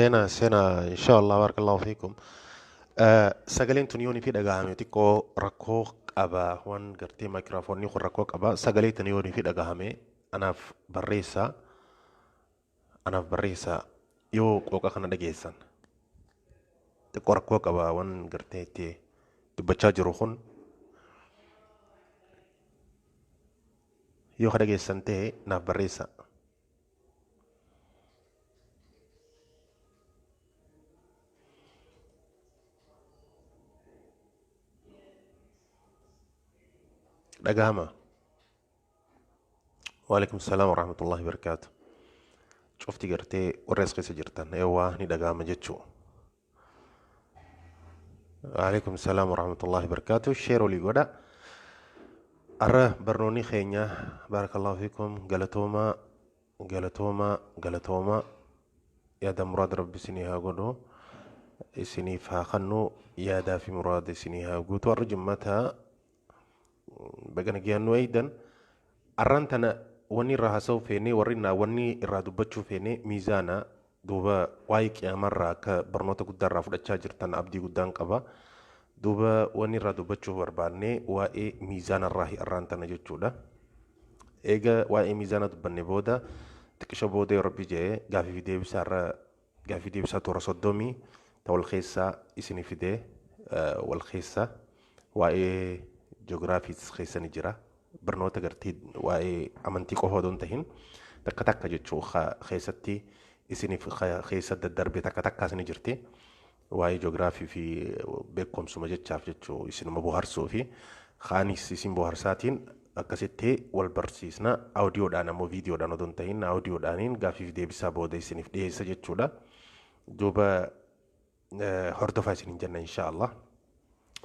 Seenaa seenaa insha Allah barakallahu fiikum. Sagaleen tun yoon fi dhagahame xiqqoo rakkoo qaba waan gartee maayikiraafoonni kun rakkoo qaba. Sagalee tun yoon fi dhagahame anaaf barreessaa anaaf barreessaa yoo qooqa kana dhageessan. Xiqqoo rakkoo qaba waan gartee itti dubbachaa jiru kun yoo ka dhageessan ta'e naaf barreessaa. Dhagahama. Waalaikum salaam wa rahmatullahi wa barakaatu. Cufti gartee warra as keessa jirtan eewwaa ni dhagahama jechuu. Waalaikum salaam wa rahmatullahi wa barakaatu. Sheer olii godha. Arra barnoonni keenya barakallahu fiikum galatoomaa galatoomaa galatoomaa yaada muraada rabbi isinii haa godhu isiniif haa kennu yaadaa fi muraada isinii haa guutu arra jimmataa baga nagayaan nu eeydan arraan tana wanni irraa haasa'uu feene warri naa wanni irraa dubbachuu feene miizaana duuba waa'ee qiyaamarraa akka barnoota guddaa irraa fudhachaa jirtan abdii guddaan qaba. Duuba wanni irraa dubbachuu barbaanne waa'ee miizaanarraa arraan tana jechuudha. Eega waa'ee miizaana dubbanne booda xiqqisha booda yoo rabbi jedhee gaafii fi deebisaa irra gaafii deebisaa toora 30 ta wal keessaa isinii fidee wal keessa waa'ee ji'oogiraafiis keessa ni jira. Barnoota gartee waa'ee amantii qofa odoo hin tahin takka takka jechuu keessatti isiniif keessa daddarbe takka takkaas ni jirti. Waa'ee ji'oogiraafii fi beekumsuma jechaaf jechuu isinuma bohaarsuu fi kaanis isin bohaarsaatiin akkasitti wal barsiisna. Aawudiyoodhaan ammoo viidiyoodhaan odoo hin tahin aawudiyoodhaaniin gaafii fi deebisaa booda isiniif dhiyeessa jechuudha. Duuba hordofaa isiniin jenna insha Allah.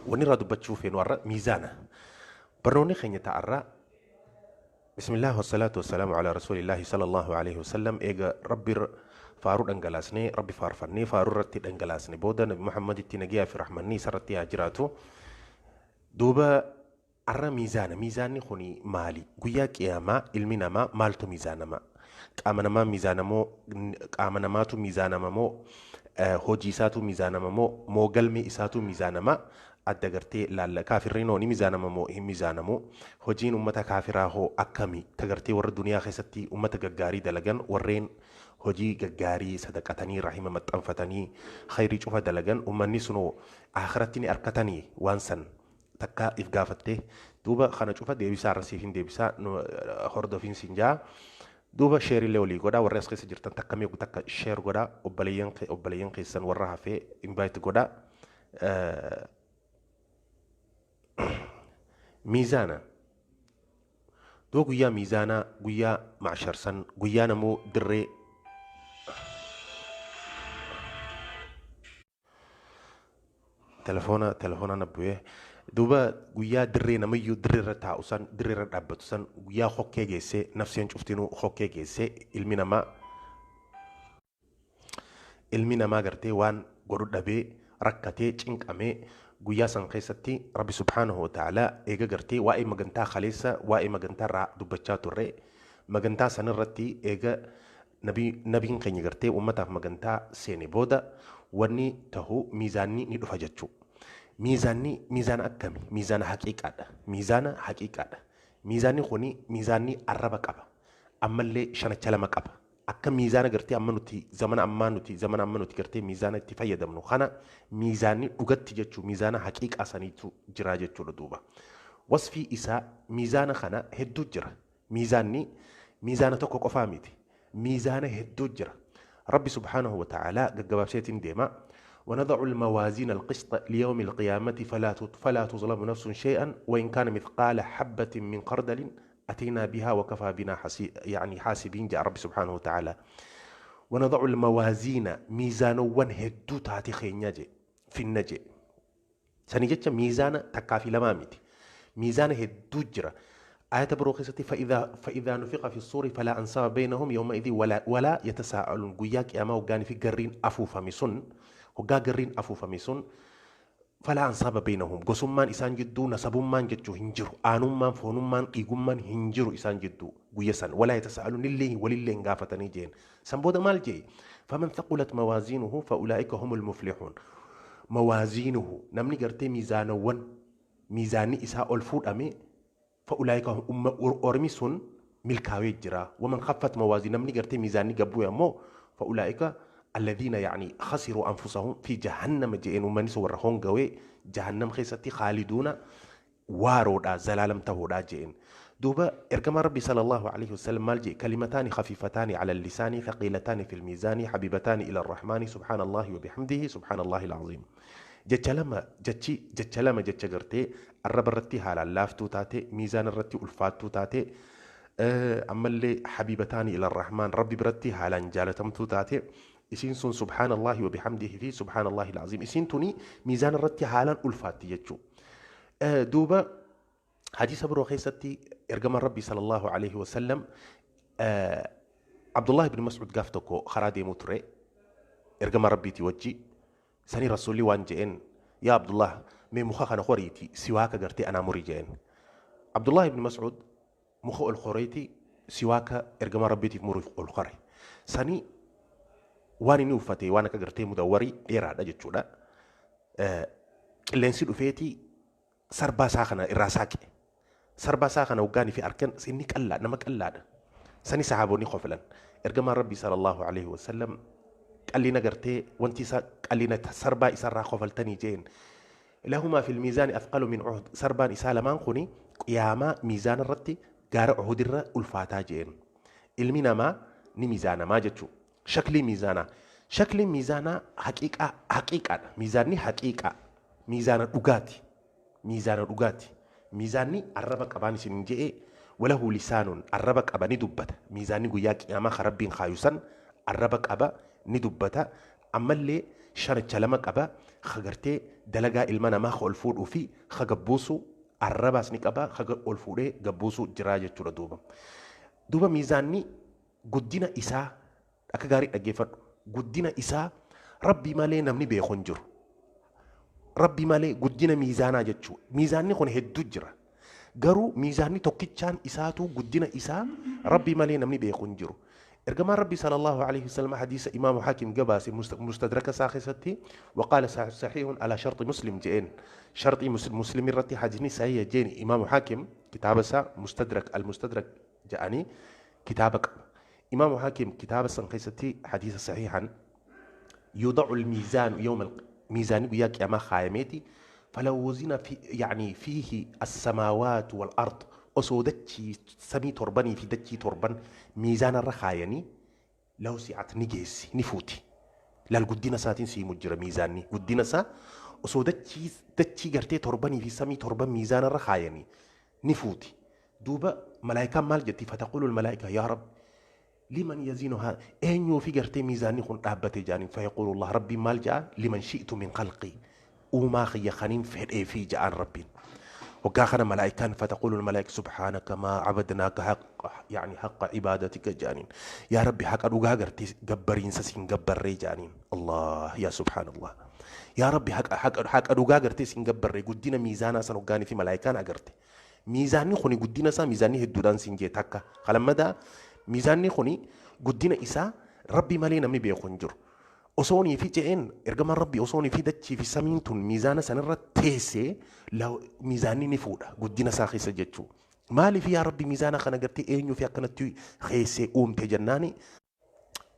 Wanni irraa dubbachuu feenu har'a miizaana. Barnoonni keenya ta'arraa Bismillah wasalaatu wasalaamu ala rasuulillaahi sallallahu alaihi wasallam. Eega rabbi faaruu dhangalaasnee rabbi faarfannee faaruu irratti dhangalaasne booda nabi Muhammaditti nagayaa fi rahmanni isarratti haa jiraatu. Duuba arra miizaana miizaanni kuni maali? Guyyaa qiyaamaa ilmi namaa maaltu miizaanama? Qaama namaa miizaanamoo qaama namaatu miizaanama moo hojii isaatu miizaanama moo moo galmi isaatu miizaanama? Adda gartee laalla kaafirriin hoo ni miizaanama moo hin miizaanamu? Hojiin ummata kaafiraa hoo akkami? Tagartee warra duniyaa keessatti ummata gaggaarii dalagan warreen hojii gaggaarii sadaqatanii rahima maxxanfatanii khayrii cufa dalagan ummanni sunoo akhiratti ni arkatanii waan san takka if gaafatte duuba kana cufa deebisaa irra siif hin deebisaa hordofiin siin jaa. Duuba sheerillee olii godhaa warri as keessa jirtan takka meequ takka sheer godhaa obboleeyyan keessan warra hafee invite godhaa. Miizaana. Duuba guyyaa miizaanaa guyyaa macsharsan guyyaa namuu dirree telefoona telefoona na bu'ee duuba guyyaa dirree namayyuu dirree irra taa'u san dirree irra dhaabbatu san guyyaa hokkee geessee nafseen cuftinuu hokkee geessee ilmi namaa gartee waan godhu dhabee rakkatee cinqamee guyyaa san keessatti rabbi subhaanahu wa ta'aalaa eega gartee waa'ee magantaa kaleessa waa'ee magantaa irraa dubbachaa turre magantaa san irratti eega nabiin keenya gartee ummataaf magantaa seene booda wanni tahu miizaanni ni dhufa jechuu. Miizaanni miizaana akkami? Miizaana haqiiqaadha. Miizaana haqiiqaadha. Miizaanni kuni miizaanni arraba qaba. Ammallee shanacha lama qaba. Akka miizaana gartee amma nuti zamana ammaa nuti zamana amma nuti gartee miizaana itti fayyadamnu kana miizaanni dhugatti jechuu miizaana haqiiqaa saniitu jira jechuudha duuba. Wasfii isaa miizaana kana hedduu jira. Miizaanni miizaana tokko qofaa miti. Miizaana hedduu jira. Rabbi subhaanahu wa ta'aalaa gaggabaabseetiin deema. ونضع الموازين القسط ليوم القيامة فلا تظلم نفس شيئا وإن كان مثقال حبة من خردل أتينا بها وكفى بنا يعني حاسبين جاء رب سبحانه وتعالى. ونضع الموازين ميزان هدو تاتي خينياجي في النجي سنجتش ميزان تكافي لمامتي ميزان هدو جرى آية بروخيستي فإذا نفق في الصور فلا أنساب بينهم يومئذ ولا يتساءلون قياك يا ما وقاني في قرين أفوفا مسن وقا قرين أفوفا مسن فلا أنساب بينهم قسمان إسان جدو نسبمان جدو هنجرو آنمان فونمان إيقمان هنجرو إسان جدو قيسان ولا يتساءلون لله ولله غافتني جين سنبودا مال جي فمن ثقلت موازينه فأولئك هم المفلحون. موازينه نمني قرتي ميزانوان ميزاني إساء الفود أمي فأولئك هم أرمسون ملكاوي جرا. ومن خفت موازين نمني قرتي ميزاني قبويا مو فأولئك الذين يعني خسروا أنفسهم في جهنم جئين ومن سورهون قوي جهنم خيستي خالدون وارودا زلالم تهودا جئين. دوبا إركما ربي صلى الله عليه وسلم مالجي كلمتان خفيفتان على اللسان ثقيلتان في الميزان حبيبتان إلى الرحمن سبحان الله وبحمده سبحان الله العظيم. جتلما جتشي جتلما جتشغرتي الرب الرتي هالا لافتو تاتي ميزان الرتي ألفاتو تاتي أما اللي حبيبتان إلى الرحمن ربي برتي هالا جالتمتو تاتي إسين سن سبحان الله وبحمده في سبحان الله العظيم إسين توني ميزان الرتي هالا ألفاتي يجو. دوبا حديث برو خيستي إرجم ربي صلى الله عليه وسلم عبد الله بن مسعود قافتكو خرادي موتري إرجم ربي توجي سني رسولي وانجين يا عبد الله مي مخا خوريتي سواك قرتي أنا مريجين. عبد الله بن مسعود مخو الخوريتي سواك إرجم ربي تمر الخوري سني واني نوفتي وانا كقرتي مدوري إيراد أجتشودا اللي نسيلو فيتي سربا ساخنا إراساكي سربا ساخنا وقاني في أركان سني كلا نما كلا سني سحابوني خفلا إرجم ربي صلى الله عليه وسلم قال لي نقرتي وانتي قال لي سربا إسرا خفلتني جين لهما في الميزان أثقل من عهد سربان إسالة مانخوني قياما ميزان الرتي قار عهد الر ألفاتا جين المينا ما نميزانا ما جتشو شكلي ميزانا شكلي ميزانا حقيقة حقيقة ميزاني حقيقة ميزان أوغاتي ميزان أوغاتي ميزاني الربك أباني سنجئ وله لسان الربك أباني دبته ميزاني قياك يا ما خربين خايسا الربك أبا ندبته أما اللي شرط شلمك أبا خجرتي دلجا المنا ما خو الفور وفي خجبوسو الربا سنك أبا خج الفوري جبوسو جراجة تردوبا دوبا ميزاني قدينا إسا أكجاري أجيفر قدينا إسا ربي مالي نمني بيخنجر ربي مالي قدينا ميزانا جتشو ميزاني خون هدوجرا قرو ميزاني توكيتشان إساتو قدينا إسا ربي مالي نمني بيخنجرو. إرجما ربي صلى الله عليه وسلم حديث إمام حاكم جباس مستدرك ساخستي وقال صحيح على شرط مسلم جئين شرط مسلم رتي حديثني صحيح جين إمام حاكم كتاب سا مستدرك المستدرك جاءني كتابك إمام حاكم كتاب سنخيستي حديث صحيحا يوضع الميزان يوم الميزان وياك يا ما خايمتي فلو وزن في يعني فيه السماوات والأرض osoo dachii samii torbanii fi dachii torban miizaana irra kaayanii law si'at ni geessi ni fuuti. Laal guddina isaatiin siimu jira miizaanni guddina isaa osoo dachii gartee torbanii fi samii torban miizaana irra kaayanii ni fuuti. Duuba malaayikaan maal jetti fataqulu malaayikaa yaa rabbi liman yazinu haa eenyuu fi gartee miizaanni kun dhaabbate jaaniin fayaquulu Allah rabbiin maal ja'a liman shi'tu min khalqii uumaa kiyya kaniin fedhee fi ja'aan rabbiin. وكاخنا ملائكان فتقول الملائكة سبحانك ما عبدناك حق يعني حق عبادتك جانين يا ربي حق أدوغا غرتي جبرين سسين جبري جانين الله يا سبحان الله يا ربي حق حق حق أدوغا غرتي سين جبري قدينا ميزانا سنوغاني في ملائكان أغرتي ميزاني خوني قدينا سا ميزاني هدودان سينجي تاكا خلما ميزاني خوني قدينا إسا ربي مالينا مني بيخنجر osoo fi je'een ergamaan rabbii osoo fi dachii fi samiin tun miizaana sanirra teessee miizaanni ni fuudha guddina isaa keessa jechuu. Maaliif yaa rabbi miizaana kana gartee eenyuu fi akkanatti keessee uumte jennaani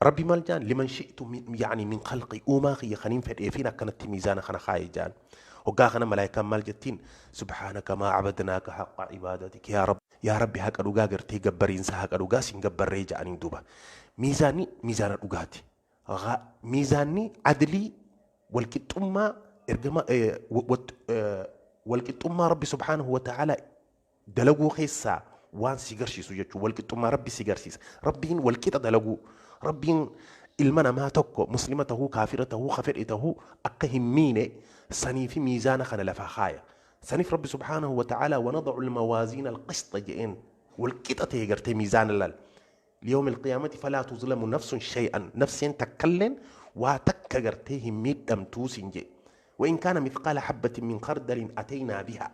rabbi maal jaan liman shi'tu yaani min khalqi uumaa kiyya kaniin fedheefiin akkanatti miizaana kana kaaye jaan. Hoggaa kana malaayikaan maal jettiin subhaanaka maa cabadnaaka haqqa cibaadatik yaa rabbi yaa rabbi haqa dhugaa gartee gabbariinsa haqa dhugaa siin gabbarree ja'aniin duuba. Miizaanni miizaana dhugaati. ميزاني عدلي والكتما إرجما والكتما ربي سبحانه وتعالى دلقو خيسا وان سيجرشي سوجتشو والكتما ربي سيجرشيس ربين والكتا دلقو ربين المنا ما تكو مسلمته كافرته خفرته أكهم سني في ميزان خنا لفخايا سنيف ربي سبحانه وتعالى ونضع الموازين القسط جئين والكتا تيجرتي ميزان اللال ليوم القيامة فلا تظلم نفس شيئا نفس تكلن وتكجرته ميدم توسنجي وإن كان مثقال حبة من خردل أتينا بها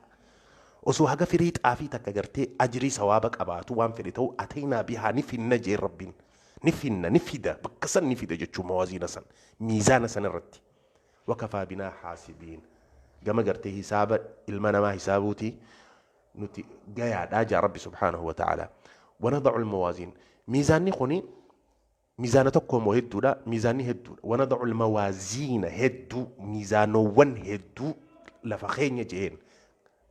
osoo haga firii xaafii takka gartee ajrii sawaaba qabaatu waan fedhe ta'u ataynaa bihaa ni finna jeen rabbiin. Ni finna, ni fida, bakka san ni fida jechuu mawaaziina san, miizaana san irratti. Wakafaa binaa haasibiin. Gama gartee hisaaba ilma namaa hisaabuuti nuti gayaadhaa jaa Rabbi subhaanahu wa ta'ala. Wanadacu almawaasiin. Miizaanni kuni miizaana tokko moo hedduudha? Miizaanni hedduudha. Wanadacu almawaaziina hedduu, miizaanowwan hedduu lafa keenya jeen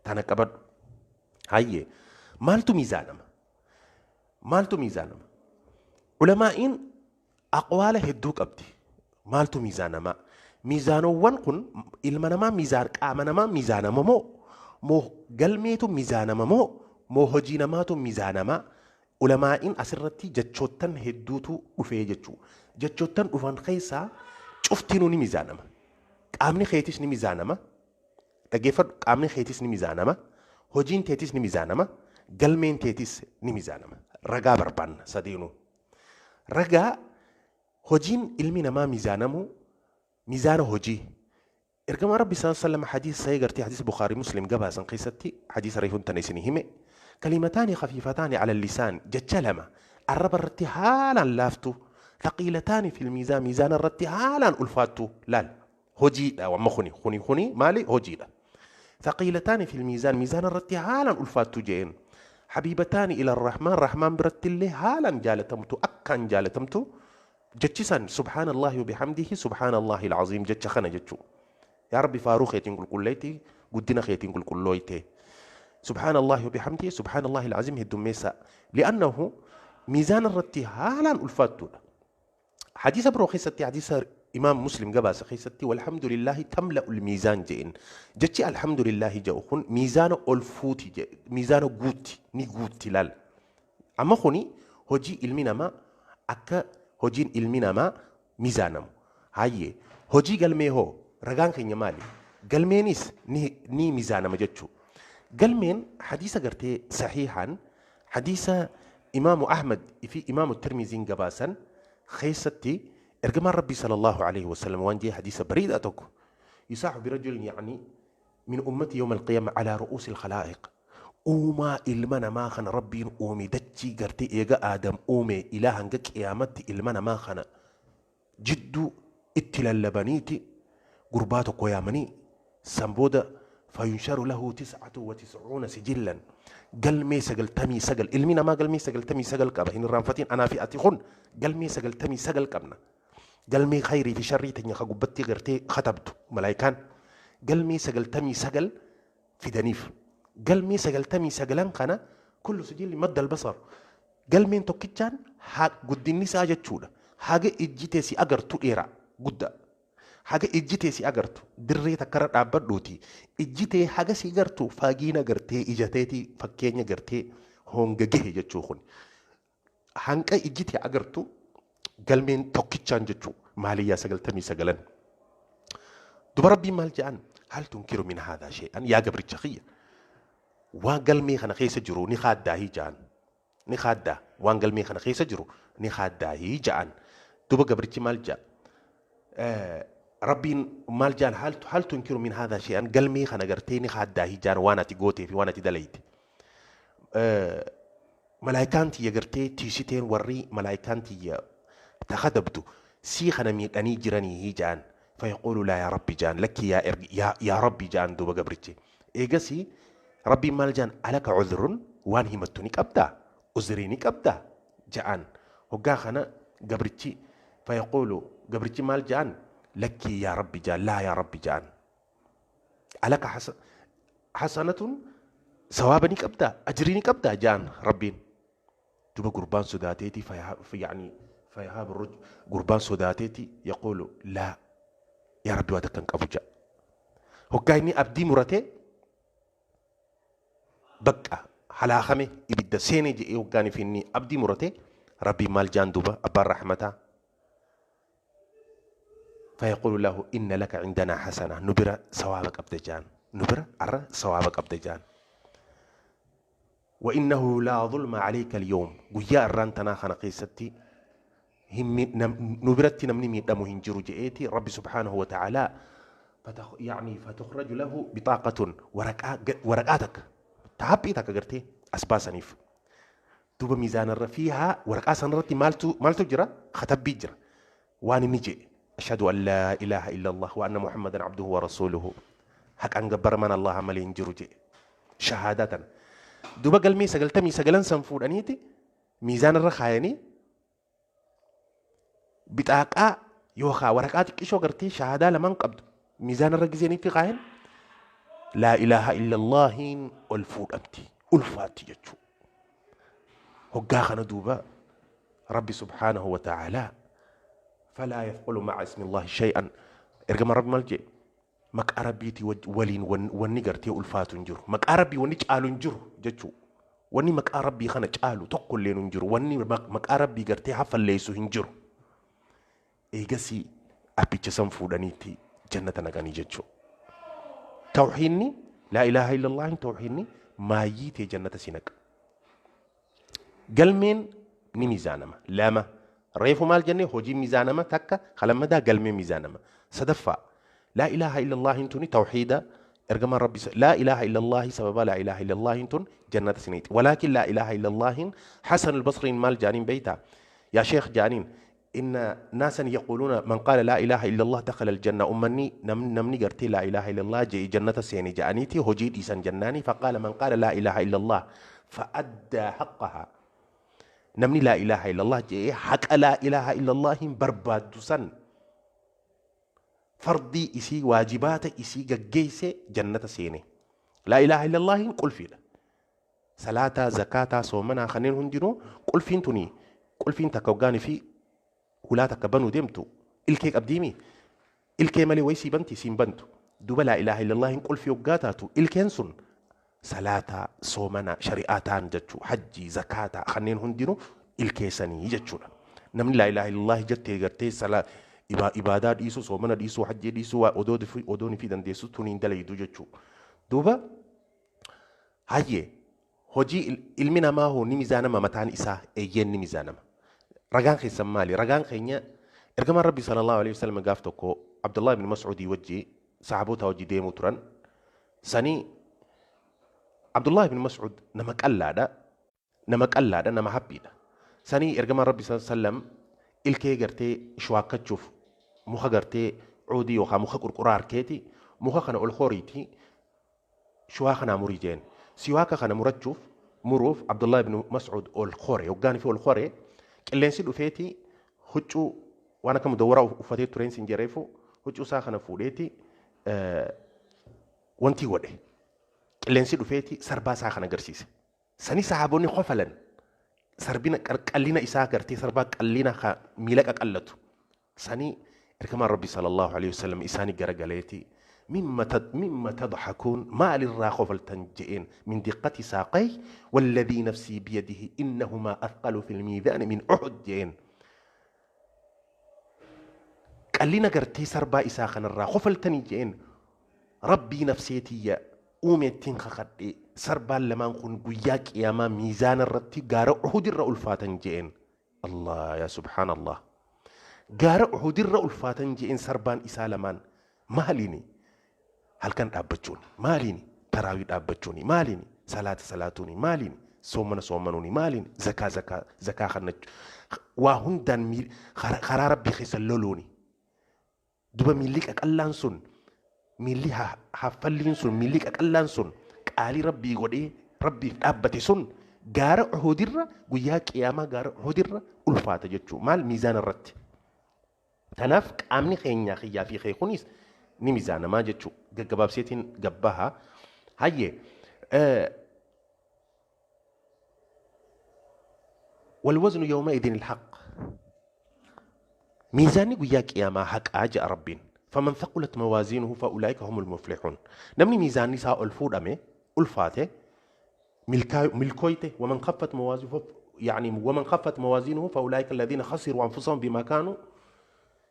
tana qabadhu. Hayyee, maaltu miizaanama? Maaltu miizaanama? Ulamaa'iin aqwaala hedduu qabdi. Maaltu miizaanama? Miizaanowwan kun ilma namaa miizaan qaama namaa miizaanama moo galmeetu miizaanama moo hojii namaatu miizaanama? Ulamaa'iin asirratti jechoottan hedduutu dhufee jechuu. Jechoottan dhufan keessaa cuftinuu ni miizaanama. Qaamni keetis ni miizaanama. Dhaggeeffadhu, qaamni keetis ni miizaanama. Hojiin teetis ni miizaanama. Galmeen teetis ni miizaanama. Ragaa barbaanna sadeenuu. Ragaa hojiin ilmi namaa miizaanamu miizaana hojii. Ergamaa Rabbi sallallahu alaihi wasallam hadiisa sahih gartee hadiisa Bukhaarii Muslim gabaasan keessatti hadiisa reefuun tana isinii hime. Kalimataani khafiifataani ala lisaan, jecha lama arraba irratti haalaan laaftu, thaqiilataani fil miizaan, miizaana irratti haalaan ulfaattu. Laal, hojiidha wamma kuni maali hojiidha. Thaqiilataani fil miizaan, miizaana irratti haalaan ulfaattu jeen. Habiibataani ila rahmaan, rahmaan biratti illee haalaan jaalatamtu, akkaan jaalatamtu. Jechi san subhaanallahi wa bihamdihi subhaanallahi alcaziim, jecha kana jechuu. Yaa Rabbi, faaruu keetiin qulqulleeyti, guddina keetiin qulqullooyte. Subhaanallahi wa bihamdihi subhaanallahi alcaziim heddummeessa. Li'annahu miizaana irratti haalaan ulfaattuudha. Hadiisa biroo keessatti, hadiisa imaam Muslim gabaasa keessatti, walhamdulillaahi tamla'u miizaan jeen. Jechi alhamdulillaahi jedhu kun miizaana ol fuuti jedhe, miizaana guutti, ni guutti laal. Amma kuni hojii ilmi namaa, akka hojiin ilmi namaa miizaanamu. Hayyee, hojii galmee hoo ragaan keenya maali? Galmeenis ni miizaanama jechuu. Galmeen hadiisa gartee sahiihaan hadiisa imaamu Ahmad fi imaamu Tirmiziin gabaasan keessatti ergamaan Rabbii sallallahu alaihi wasallam waan jee, hadiisa bareedaa tokko. Yusaaxu birajulin yani min ummati yawma alqiyaama ala ru'uusi alkhalaa'iq. Uumaa ilma namaa kana Rabbiin uume dachii gartee eega Aadam uume ilaa hanga qiyaamatti ilma namaa kana jidduu itti lallabaniiti gurbaa tokko yaamanii, san booda fayunsharu lahu 99 sijillan, galmee 99. Ilmi namaa galmee 99 qaba, hin irraanfatiin. Anaa fi ati kun galmee 99 qabna. Galmee khayrii fi sharrii teenya ka gubbatti gartee katabdu malaayikaan galmee 99 fidaniif. Galmee 99n kana, kullu sijilli madda albasar, galmeen tokkichaan guddinni isaa jechuudha haga ijji tee si agartu dheeraa guddaa. Haga ijji tee si agartu, dirree takkarra dhaabbadhuuti ijji tee haga si gartu, fagiina gartee ija teetii fakkeenya gartee honga gahe jechuu. Kun hanqa ijji tee agartu galmeen tokkichaan jechuu maaliyyaa 99n. Duba Rabbiin maal jedhan? Hal tunkiru min haadhaa shay'an, yaa gabricha kiyya, waan galmee kana keessa jiru ni kaaddaahii ja'an. Ni kaaddaa, waan galmee kana keessa jiru ni kaaddaahii ja'an. Duba gabrichi maal ja'a? Rabbiin maal ja'an? Hal tunkiru min haadhaa shay'an, galmee kana gartee ni kaaddaahii ja'an, waan ati gootee fi waan ati dalayte. Malaayikaan tiyya gartee tiisiteen, warri malaayikaan tiyya takadabdu sii kana miidhanii jiranii ja'an. Fayaquulu laa yaa Rabbi ja'an, lakki yaa Rabbi ja'an. Duuba gabrichi eegasii Rabbiin maal ja'an? Alaka cudrun, waan himattu ni qabdaa, uzrii ni qabdaa ja'an. Hoggaa kana gabrichi, fayaquulu, gabrichi maal ja'an? Lakkii yaa Rabbi ja'an, laa yaa Rabbi ja'an. Alaka hasanatun, sawaaba ni qabdaa, ajrii ni qabdaa ja'an Rabbiin. Duba gurbaan sodaateeti, yani fayahaab rujul, gurbaan sodaateeti, yaquulu laa yaa Rabbi, waa takka hin qabu ja'a. Hoggaa inni abdii muratee bakka halaakame ibidda seenee jedhee, hoggaan fi inni abdii murate, Rabbiin maal jaan duuba abbaan rahmataa? Fayaquulu lahu inna laka cindanaa hasana, nu bira sawaaba qabda jaan, nu bira arra sawaaba qabda jaan. وإنه لا ظلم عليك اليوم, guyyaa irraan tanaa kana keessatti nu biratti namni miidhamu hin jiru je'eeti Rabbi subhaanahu wa ta'aalaa. يعني فتخرج له بطاقة, waraqaa, waraqaa takka taaphii takka gartee as baasaniif. Duuba miizaanarra fiihaa waraqaa sanarratti maaltu jira? Katabbii jira. Waan inni jedhe ashhadu an laa ilaaha illallah wa anna muhammadan abduhu wa rasuuluhu, haqaan gabbaramaan Allaha malee hin jiru jedhe, shahaadaa tana. Duuba galmee 99 san fuudhaniiti miizaanarra kaayanii bixaaqaa yookaan waraqaa xiqqishoo gartee shahaadaa lamaan qabdu miizaanarra gizeenitti kaayan, laa ilaaha illallahiin ol fuudhamti, ulfaatti jechuu. Hoggaa kana duuba Rabbi subhaanahu wa ta'aalaa falaa yafqulu ma'a ismillahi shay'an. Ergama Rabbi maal jedhe? Maqaa Rabbiitii waliin wanni gartee ulfaatu hin jiru, maqaa Rabbii wanni caalu hin jiru jechuu. Wanni maqaa Rabbii kana caalu tokko illee hin jiru, wanni maqaa Rabbii gartee hafalleessu hin jiru. Eegasii abbicha san fuudhaniitti jannata naqanii jechuu. Tawxiinni laa ilaaha illallahin, tawxiinni maayyii tee jannata si naqa. Galmeen ni miizaanama. Lama, reefu maal jennee? Hojii miizaanama takka, kalammadaa galmee miizaanama. Sadaffaa, laa ilaaha illallahin tuni tawxiida. Ergamaan Rabbi laa ilaaha illallahi, sababa laa ilaaha illallahin tun jannata si naqxi. Walaakin laa ilaaha illallahin, Hasan al-Basriin maal jaaniin beeytaa? Yaa sheekh jaaniin, inna naasan yaquuluuna man qaala laa ilaaha illallah dakhala aljanna, ummanni namni gartee laa ilaaha illallah jee jannata seene ja'aniiti hojii dhiisan jannaani. Faqaala man qaala laa ilaaha illallah fa'addaa haqqahaa, namni laa ilaaha illallah jee haqa laa ilaaha illallahin barbaaddu san, fardii isii, waajibaata isii gaggeesse, jannata seene. Laa ilaaha illallahin qulfiidha. Salaataa, zakaataa, soomanaa, kanneen hundinuu qulfiin tuni. Qulfiin takka hoggaanii fi hulaa takka banuu deemtu ilkee qabdiimi. Ilkee malee wayii sii banti? Siin bantu. Duuba laa ilaaha illallahin qulfii hoggaa taatu, ilkeen sun salaataa, soomana, shari'aa ta'an jechuu, hajjii, zakaataa, kanneen hundinuu ilkeessanii jechuudha. Namni laa ilaaha illallahi jettee gartee sala ibaadaa dhiisuu, soomana dhiisuu, hajjii dhiisuu, odoon fi dandeessu tun hin dalaydu jechuu. Duuba hayyee, hojii ilmi namaa hoo ni mizaanama mataan isaa? Eeyyeen, ni mizaanama. Ragaan keessan maali? Ragaan keenya ergamaan Rabbi sallallahu alaihi wasallam gaaf tokko Abdullah ibn Mas'udii wajji sahaboota wajji deemuu turan. Sanii Abdullah ibn Mas'ud nama qallaadha. Nama qallaadha, nama haphiidha. Sanii ergamaan Rabbi sallallahu alaihi wasallam ilkee gartee shuwaakkachuuf muka gartee cuudii yookaan muka qurquraa harkeeti, muka kana ol horiiti shuwaa kanaa murii jeen. Siwaaka kana murachuuf, muruuf Abdullah ibn Mas'ud ol hore. Hoggaan fi ol hore qilleensi dhufeeti huccuu waan akka mudawwaraa uffatee tureen sin jereefu huccuu isaa kana fuudheeti wanti godhe. Qilleensi dhufeeti sarbaa isaa kana agarsiise. Sani sahaabonni kofalan, sarbina qallina isaa gartee sarbaa qallina miila qaqallatu. Sanii ergamaan Rabbi sallallahu alaihi wasallam isaanii garagaleeti mimma tadhakuun, maalirraa kofaltan je'een. Min diqqati saaqay, walladhii nafsii biyadihi innahumaa athqalu fil miizaani min Uhud je'een. Qallina gartee sarbaa isaa kanarraa kofaltanii je'een. Rabbii nafseetiyya uumeettiin kakadhe, sarbaan lamaan kun guyyaa qiyaamaa miizaana irratti gaara Uhudirra ulfaatan je'een. Allah yaa subhaanallah, gaara Uhudirra ulfaatan je'een sarbaan isaa lamaan. Maaliini? Halkan dhaabbachuuni. Maaliini? Taraawii dhaabbachuuni. Maaliini? Salaata salaatuuni. Maaliini? Soomana soomanuuni. Maaliini? Zakaa kannachuu. Waa hundaan karaa Rabbii keessa loluuni. Duba miilli qaqallaan sun, miilli haffalliin sun, miilli qaqallaan sun qaalii Rabbii godhee Rabbiif dhaabbate sun gaara Uhudirra, guyyaa qiyaamaa gaara Uhudirra ulfaata jechuu. Maal? Miizaana irratti. Kanaaf qaamni keenyaa, kiyyaa fi kee kunis ni miizaanamaa jechuu. Gaggabaabseetiin gabbaha. Hayyee, والوزن يومئذ الحق، miizaanni guyyaa qiyaamaa haqaa jedha Rabbiin. فمن ثقلت موازينه فأولئك هم المفلحون. Namni miizaanni isaa ol fuudhame, ulfaate, milkooyte. ومن خفت موازينه، يعني ومن خفت موازينه فأولئك الذين خسروا أنفسهم بما كانوا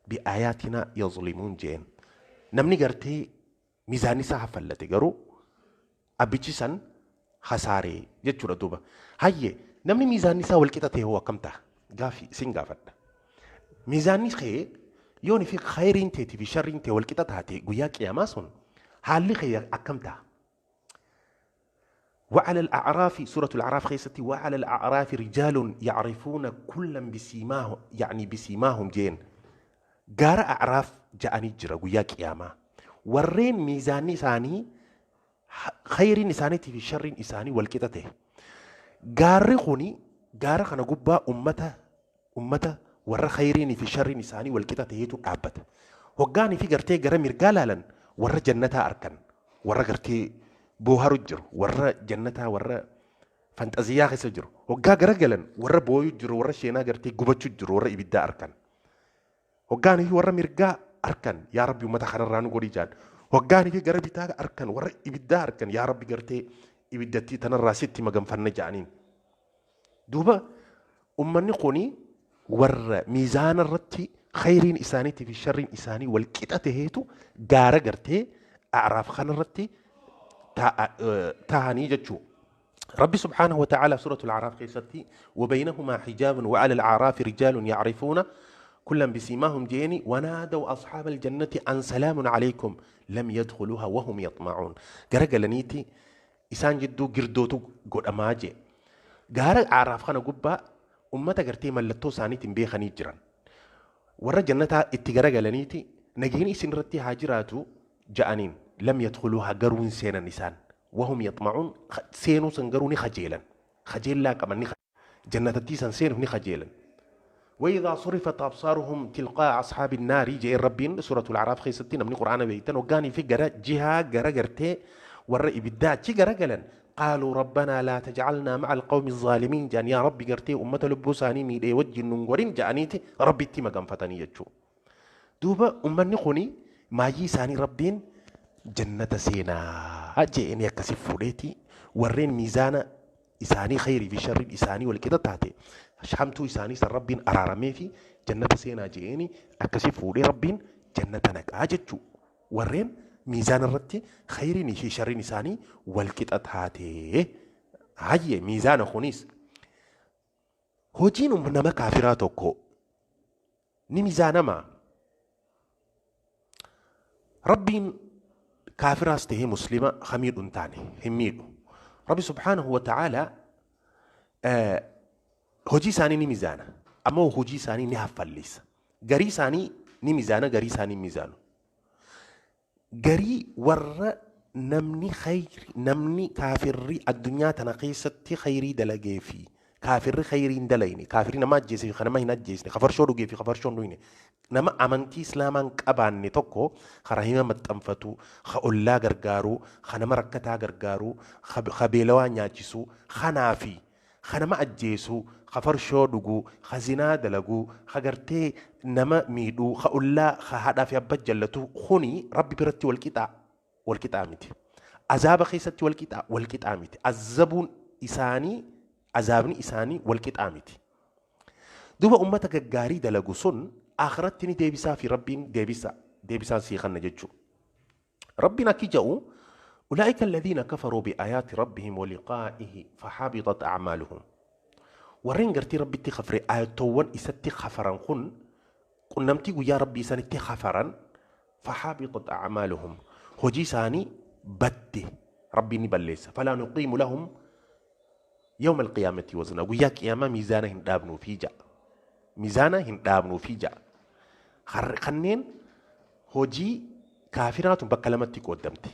بآياتنا يظلمون jeen. Namni gartee miizaanni isaa haffallate garuu abbichi san hasaaree jechuudha duuba. Hayyee, namni miizaanni isaa walqixa ta'e hoo akkam ta'a? Gaafii isin gaafadha. Miizaanni kee yoon fi khayriin teetii fi sharriin tee walqixa taate, guyyaa qiyaamaa sun haalli kee akkam ta'a? وعلى الأعراف، سورة الأعراف خيستي، وعلى الأعراف رجال يعرفون كلا بسيماهم، يعني بسيماهم جين. Gaara A'raaf ja'anii jira guyyaa qiyaamaa. Warreen miizaanni isaanii khayriin isaaniitii fi sharriin isaanii wal qixa ta'e. Gaarri kuni gaara kana gubbaa ummata warra khayriinii fi sharriin isaanii wal qixa ta'etu dhaabbata. Hoggaanii fi gartee gara mirgaa laalan warra jannataa arkan, warra gartee booharu jiru, warra jannataa, warra fanxaziyyaa keessa jiru. Hoggaa gara galan warra booyu jiru, warra sheenaa gartee gubachuu jiru, warra ibiddaa arkan. Hoggaanii fi warra mirgaa arkan, yaa Rabbi ummata kanarraa nu godhi jaan. Hoggaanii fi gara bitaa arkan, warra ibiddaa arkan, yaa Rabbi gartee ibiddattii tanarraa sitti maganfanna jaaniin. Duuba ummanni kuni warra miizaana irratti khayriin isaaniitii fi sharriin isaanii wal qixa taheetu gaara gartee A'raaf kanarratti taa'anii jechuu. ربي سبحانه وتعالى سورة الأعراف خيستي وبينهما حجاب وعلى الأعراف رجال يعرفون كلا بسيماهم جيني ونادوا أصحاب الجنة أن سلام عليكم لم يدخلوها وهم يطمعون. غرغلنيتي إسان جدو قردوتو قد أماجي غار أعراف خانا قبا أمتا غرتي ملتو سانيتي بيخاني جران ورا جنتها اتغرغلنيتي نجيني سنرتي هاجراتو جانين لم يدخلوها قرون سينا نسان وهم يطمعون سينو سنقروني خجيلا خجيلا كمان جنة تيسان سينو خجيلا. وإذا صرفت أبصارهم تلقاء أصحاب النار جاء ربين سورة الأعراف خيستين من القرآن بيتن وقاني في جرا جهة جرا جرتي والرئي بالداء جرا جلن قالوا ربنا لا تجعلنا مع القوم الظالمين جان يا ربي جرتي أمة لبوساني ميدي وجه النغورين جانيتي ربي تي مقام فتني يجو دوبا أمني خوني ما يساني ربين جنة سينا جئني يكسف فوليتي ورين ميزان إساني خيري في شر إساني والكده تاتي شحمتو إساني سر ربين أرارمي في جنة سينا جئني أكسف فولي ربين جنة نك أجتشو ورين ميزان الرتي خيري في شر إساني والكده تاتي هاي ميزان خونيس هوجين نما كافراتوكو ني ميزان ما ربين كافراس تهي مسلمة خمير انتاني هميدو ربي سبحانه وتعالى هجي ساني ني ميزانة أما هجي ساني ني هفليس غري ساني ني ميزانة غري ساني ميزانو غري ور نمني خير نمني كافري الدنيا تنقيستي خيري دلقي في كافر خيري دليني كافري نما جيسي خنما هنا جيسني خفر شو دوغي في خفر شو دويني نما أمنتي إسلاما قباني توكو خرهيما متنفتو خأولا غرغارو خنما ركتا غرغارو خبيلوا نياچسو خنافي خنما أجيسو خفر شو دوغو خزينا دلغو خغرتي نما ميدو خأولا خهدا في أبجلتو خوني ربي برتي والكتا والكتا متي عذاب خيستي والكتا والكتا متي عذبون إساني عذابني إساني والكتا متي دوبا أمتك غاري دلغو سن آخرتني ديبسا في ربين ديبسا ديبسا سيخن ججو ربنا كي جاءوا أولئك الذين كفروا بآيات ربهم ولقائه فحبطت أعمالهم ورين قرتي ربي تخفري آياتوان إستي خفران خن قنمتي يا ربي ساني تخفران فحبطت أعمالهم هجي ساني بدي ربي نبليس فلا نقيم لهم يوم القيامة وزنا وياك يا ما ميزانهم دابنو في جاء ميزانه دابنو في جاء خنين هوجي كافرات بكلمتي قدمتي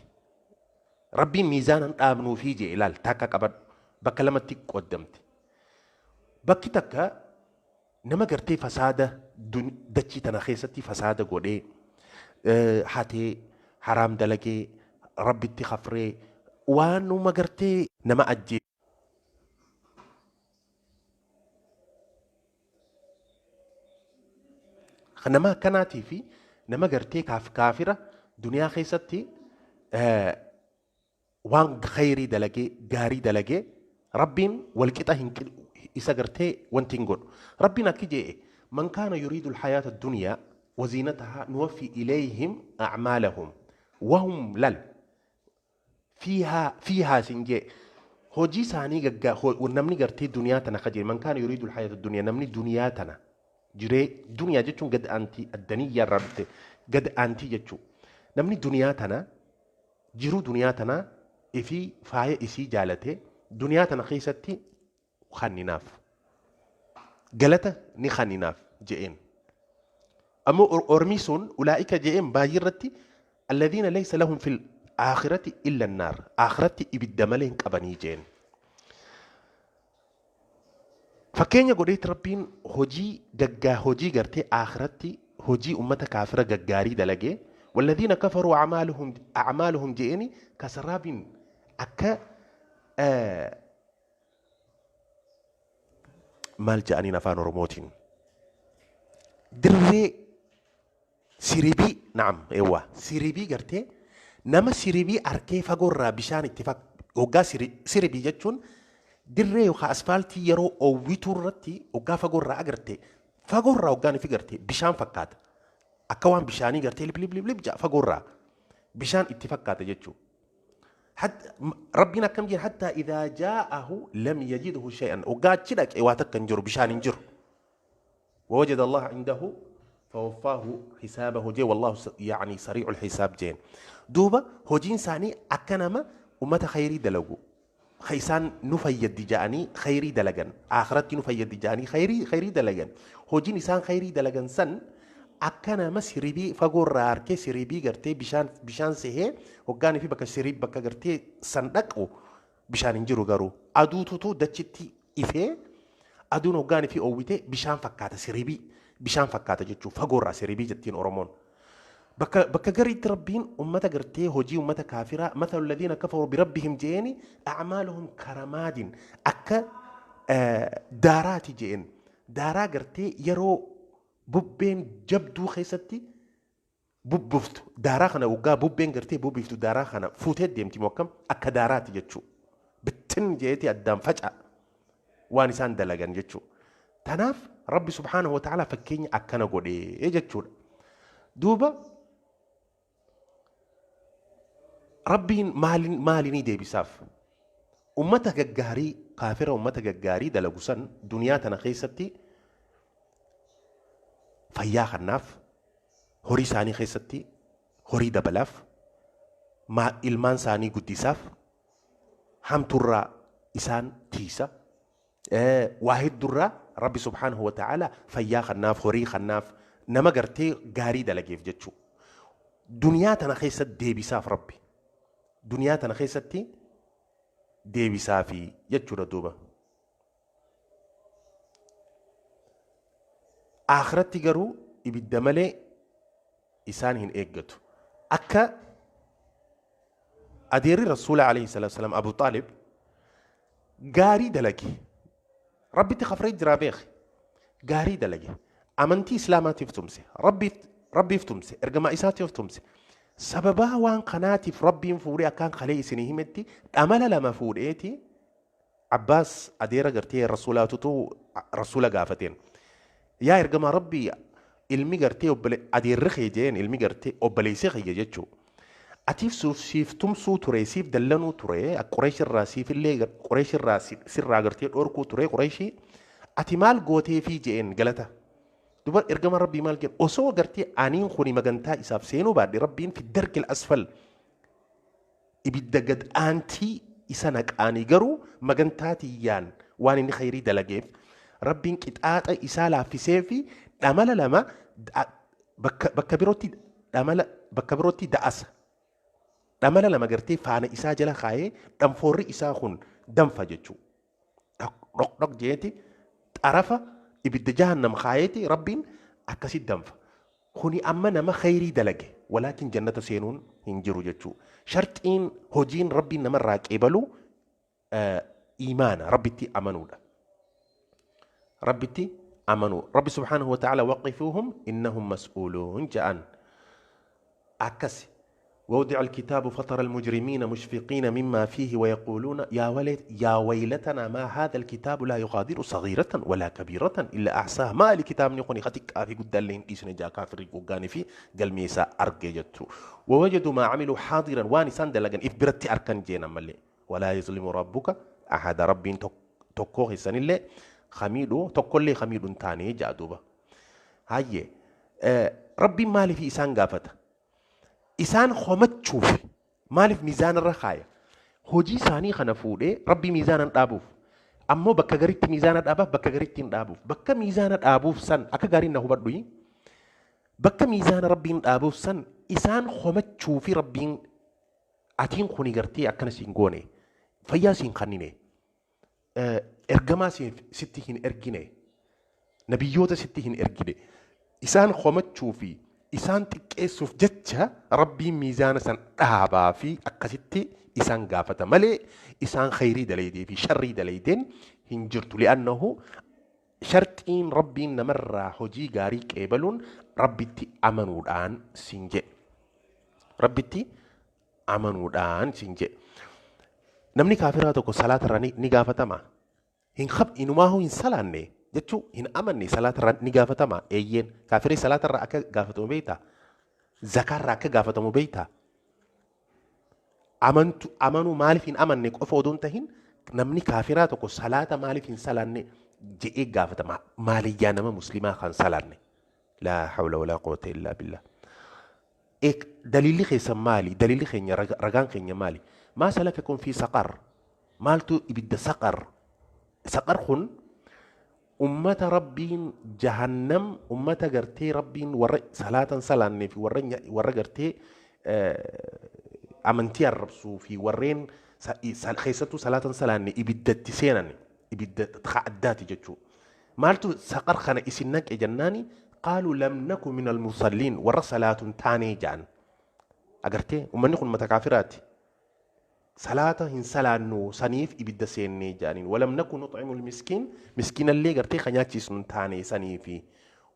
ربي ميزانا دابنو في جاء إلال تاكا قبر بكلمتي قدمتي بكي تاكا نما قرتي فسادة دچي تنخيستي فسادة قولي حاتي حرام دلقي ربي تخفري وانو ما قرتي نما أجي نما كناتي في نما قرتي كافرة دنيا خيستي وان خيري دلقي غاري دلقي ربين والكتا هنك إسا قرتي وانتنقل ربنا كجي من كان يريد الحياة الدنيا وزينتها نوفي إليهم أعمالهم وهم لل فيها سنجي هوجي ساني ونمني قرتي دنيا تنا من كان يريد الحياة الدنيا نمني دنيا تنا جري دنيا جتون قد أنتي الدنيا ربت قد أنتي جتشو نمني دنيا تنا جرو دنيا تنا إفي فاية إسي جالته Duniyaa tana keessatti kanninaaf. Galata ni kanninaaf je'een. Ammoo ormii sun ulaa'ika je'een baay'ee irratti alladhiina laysa lahum fil aakhirati illa annaar. Aakhiratti ibidda malee hin qabanii je'een. Fakkeenya godheetti Rabbiin hojii gaggaa hojii gartee aakhiratti hojii ummata kaafira gaggaarii dalagee walladhiina kafaruu acmaaluhum je'eeni kasaraabin akka maal je'aniin afaan Oromootiin dirree siribii naam eewwa siribii gartee nama siribii arkee fagoorraa bishaan itti hoggaa siribii jechuun dirree yookaan asfaaltii yeroo oowwituu irratti hoggaa fagoorraa agarte fagoorraa hoggaan ifi garte bishaan fakkaata. Akka waan bishaanii gartee lip lip lip lip ja'a fagoorraa bishaan itti fakkaata jechuudha. Rabbiin akkam jedha hattaa idhaa jaa'ahu lam yajidhu shay'an hoggaa achi dhaqe waa takka hin jiru bishaan hin jiru. ووجد الله عنده فوفاه حسابه جي والله يعني سريع الحساب جين. دوبا هوجين ساني أكنما أمة خيري دلقو خيسان نفيد جاني خيري دلقن آخرتي نفيد جاني خيري خيري دلقن هوجين إنسان خيري دلقن سن أكنما سريبي فقور راركي سريبي قرتي بشان بشان سهي وقاني في بكا سريب بكا قرتي صندقو بشان انجرو قرو أدو توتو دتشتي إفه aduun hoggaanii fi oowwite bishaan fakkaata siribii bishaan fakkaata jechuun fagoorraa siribii jettiin Oromoon. Bakka gariitti Rabbiin ummata gartee hojii ummata kaafiraa mathalu alladhiina kafaru birabbihim je'eeni acmaaluhum karamaadin akka daaraati je'een daaraa gartee yeroo bubbeen jabduu keessatti bubbuftu daaraa kana hoggaa bubbeen gartee bubbiftu daaraa kana fuutee deemti moo akkam akka daaraati jechuu bittin je'eeti addaan faca'a. Waan isaan dalagan jechuudha. Tanaaf Rabbi subhaanahu wa ta'ala fakkeenya akkana godhee jechuudha. Duuba Rabbiin maalinii deebisaaf? Ummata gaggaarii kaafira ummata gaggaarii dalagu san duniyaa tana keessatti fayyaa kannaaf horii isaanii keessatti horii dabalaaf ilmaan isaanii guddisaaf hamturraa isaan tiisa. Waa hedduurraa Rabbi subhaanahu wa ta'ala fayyaa kannaaf horii kannaaf nama gartee gaarii dalageef jechuu. Duniyaa tana keessatti deebisaaf Rabbi. Duniyaa tana keessatti deebisaafi jechuudha duuba. Akhiratti garuu ibidda malee isaan hin eeggatu. Akka adeerri Rasuula alayhi salaatu wasalaam Abu Xaalib gaarii dalage. Rabbitti kafree jiraa beeki. Gaarii dalage. Amantii Islaamaatiif tumse. Rabbiif tumse. Ergamaa isaatiif tumse. Sababaa waan kanaatiif Rabbiin fuudhee akkaan kalee isinii himetti dhamala lama fuudheeti Abbaas adeera gartee Rasuulaatutu Rasuula gaafateen. Yaa ergamaa Rabbii ilmi gartee adeerri kee jeen ilmi gartee obboleessi kiyya jechuu. Atiif siif tumsuu ture siif dallanuu ture Qureesh irraa siif illee Qureesh irraa sirraa gartee dhorkuu ture Qureeshii ati maal gootee fi jeen galata. Duba ergama Rabbii maal jedhu osoo gartee aniin kuni magantaa isaaf seenuu baadhe Rabbiin fi darkil asfal ibidda gad aantii isa naqaanii garuu magantaa tiyyaan waan inni khayrii dalageef Rabbiin qixaaxa isaa laaffisee fi dhamala lama bakka birootti dhamala bakka birootti da'asa. Dhamala lama gartee faana isaa jala kaayee dhanfoorri isaa kun danfa jechuu. Dhok dhok jeeti xarafa ibidda jahannam kaayeeti Rabbiin akkasitti danfa. Kuni amma nama khayrii dalage walaakin jannata seenuun hin jiru jechuu. Sharxiin hojiin Rabbiin namarraa qeebalu iimaana Rabbitti amanuudha. Rabbitti amanuu. Rabbi subhaanahu wa ta'ala waqifuuhum innahum mas'uuluun ja'an. Akkasi. ووضع الكتاب فترى المجرمين مشفقين مما فيه ويقولون يا ويلتنا ما هذا الكتاب لا يغادر صغيرة ولا كبيرة إلا أحصاها. ما الكتاب نقول خاتك في قد اللين إيش نجا كافر وقاني في قال ميسا أرججته ووجدوا ما عملوا حاضرا وانسان دلقا إفبرتي أركان جينا ملي ولا يظلم ربك أحد. رب تكوه سن اللي خميدو تكل خميد تاني جادوبا هاي ربي مالي في إسان قافته إسان خمتشوف مالف ميزان الرخايا Hojii isaanii kana fuudhee Rabbi miizaanan dhaabuuf. Ammoo bakka garitti miizaana dhaabaaf, bakka garitti hin dhaabuuf. Bakka miizaana dhaabuuf san akka gaariin na hubadhu. Bakka miizaana Rabbiin dhaabuuf san isaan homachuu fi Rabbiin atiin kuni gartee akkana siin goone, fayyaa siin kannine, ergamaa sitti hin ergine, nabiyyoota sitti hin ergine. Isaan homachuu fi isaan xiqqeessuuf jecha Rabbiin miizaana san dhaabaa fi akkasitti isaan gaafata malee isaan khayrii dalaydee fi sharrii dalaydeen hin jirtu. Li'annahu sharxiin Rabbiin namarraa hojii gaarii qeebaluun Rabbitti amanuudhaan siin jedhe. Rabbitti amanuudhaan siin jedhe. Namni kaafiraa tokko salaatarraa ni gaafatama. Hin khab inumaahuu hin salaanne jechuu hin amanne, salaatarraa ni gaafatama. Eeyyeen, kaafirii salaatarraa akka gaafatamu beektaa? Zakaarraa akka gaafatamu beektaa? Amantu amanuu maaliif hin amanne qofa odoo hin tahin, namni kaafiraa tokko salaata maaliif hin salaanne je'ee gaafatama. Maaliyyaa nama muslimaa kan salaanne. Laa hawla walaa quwwata illaa billah. Daliilli keessan maali? Daliilli keenya, ragaan keenya maali? Maa salakakum fi saqar? Maaltu ibidda saqar? Saqar kun ummata Rabbiin jahannam, ummata gartee Rabbiin warra salaatan salaannee fi warra gartee amantii arrabsuu fi warreen keessattuu salaatan salaanne ibiddatti seenan, ibidda addaati jechuudha. Maaltu saqar kana isin naqe jennaani, qaaluu lam naku min almusalliin, warra salaatun taanee jedhan. Agartee, ummanni kun mata kaafiraati. Salaata hin salaannu, saniif ibidda seennee jedhaniin. Walam naku nuxcimu miskiin, miskiinallee gartee kan nyaachisnu hin taane saniifi.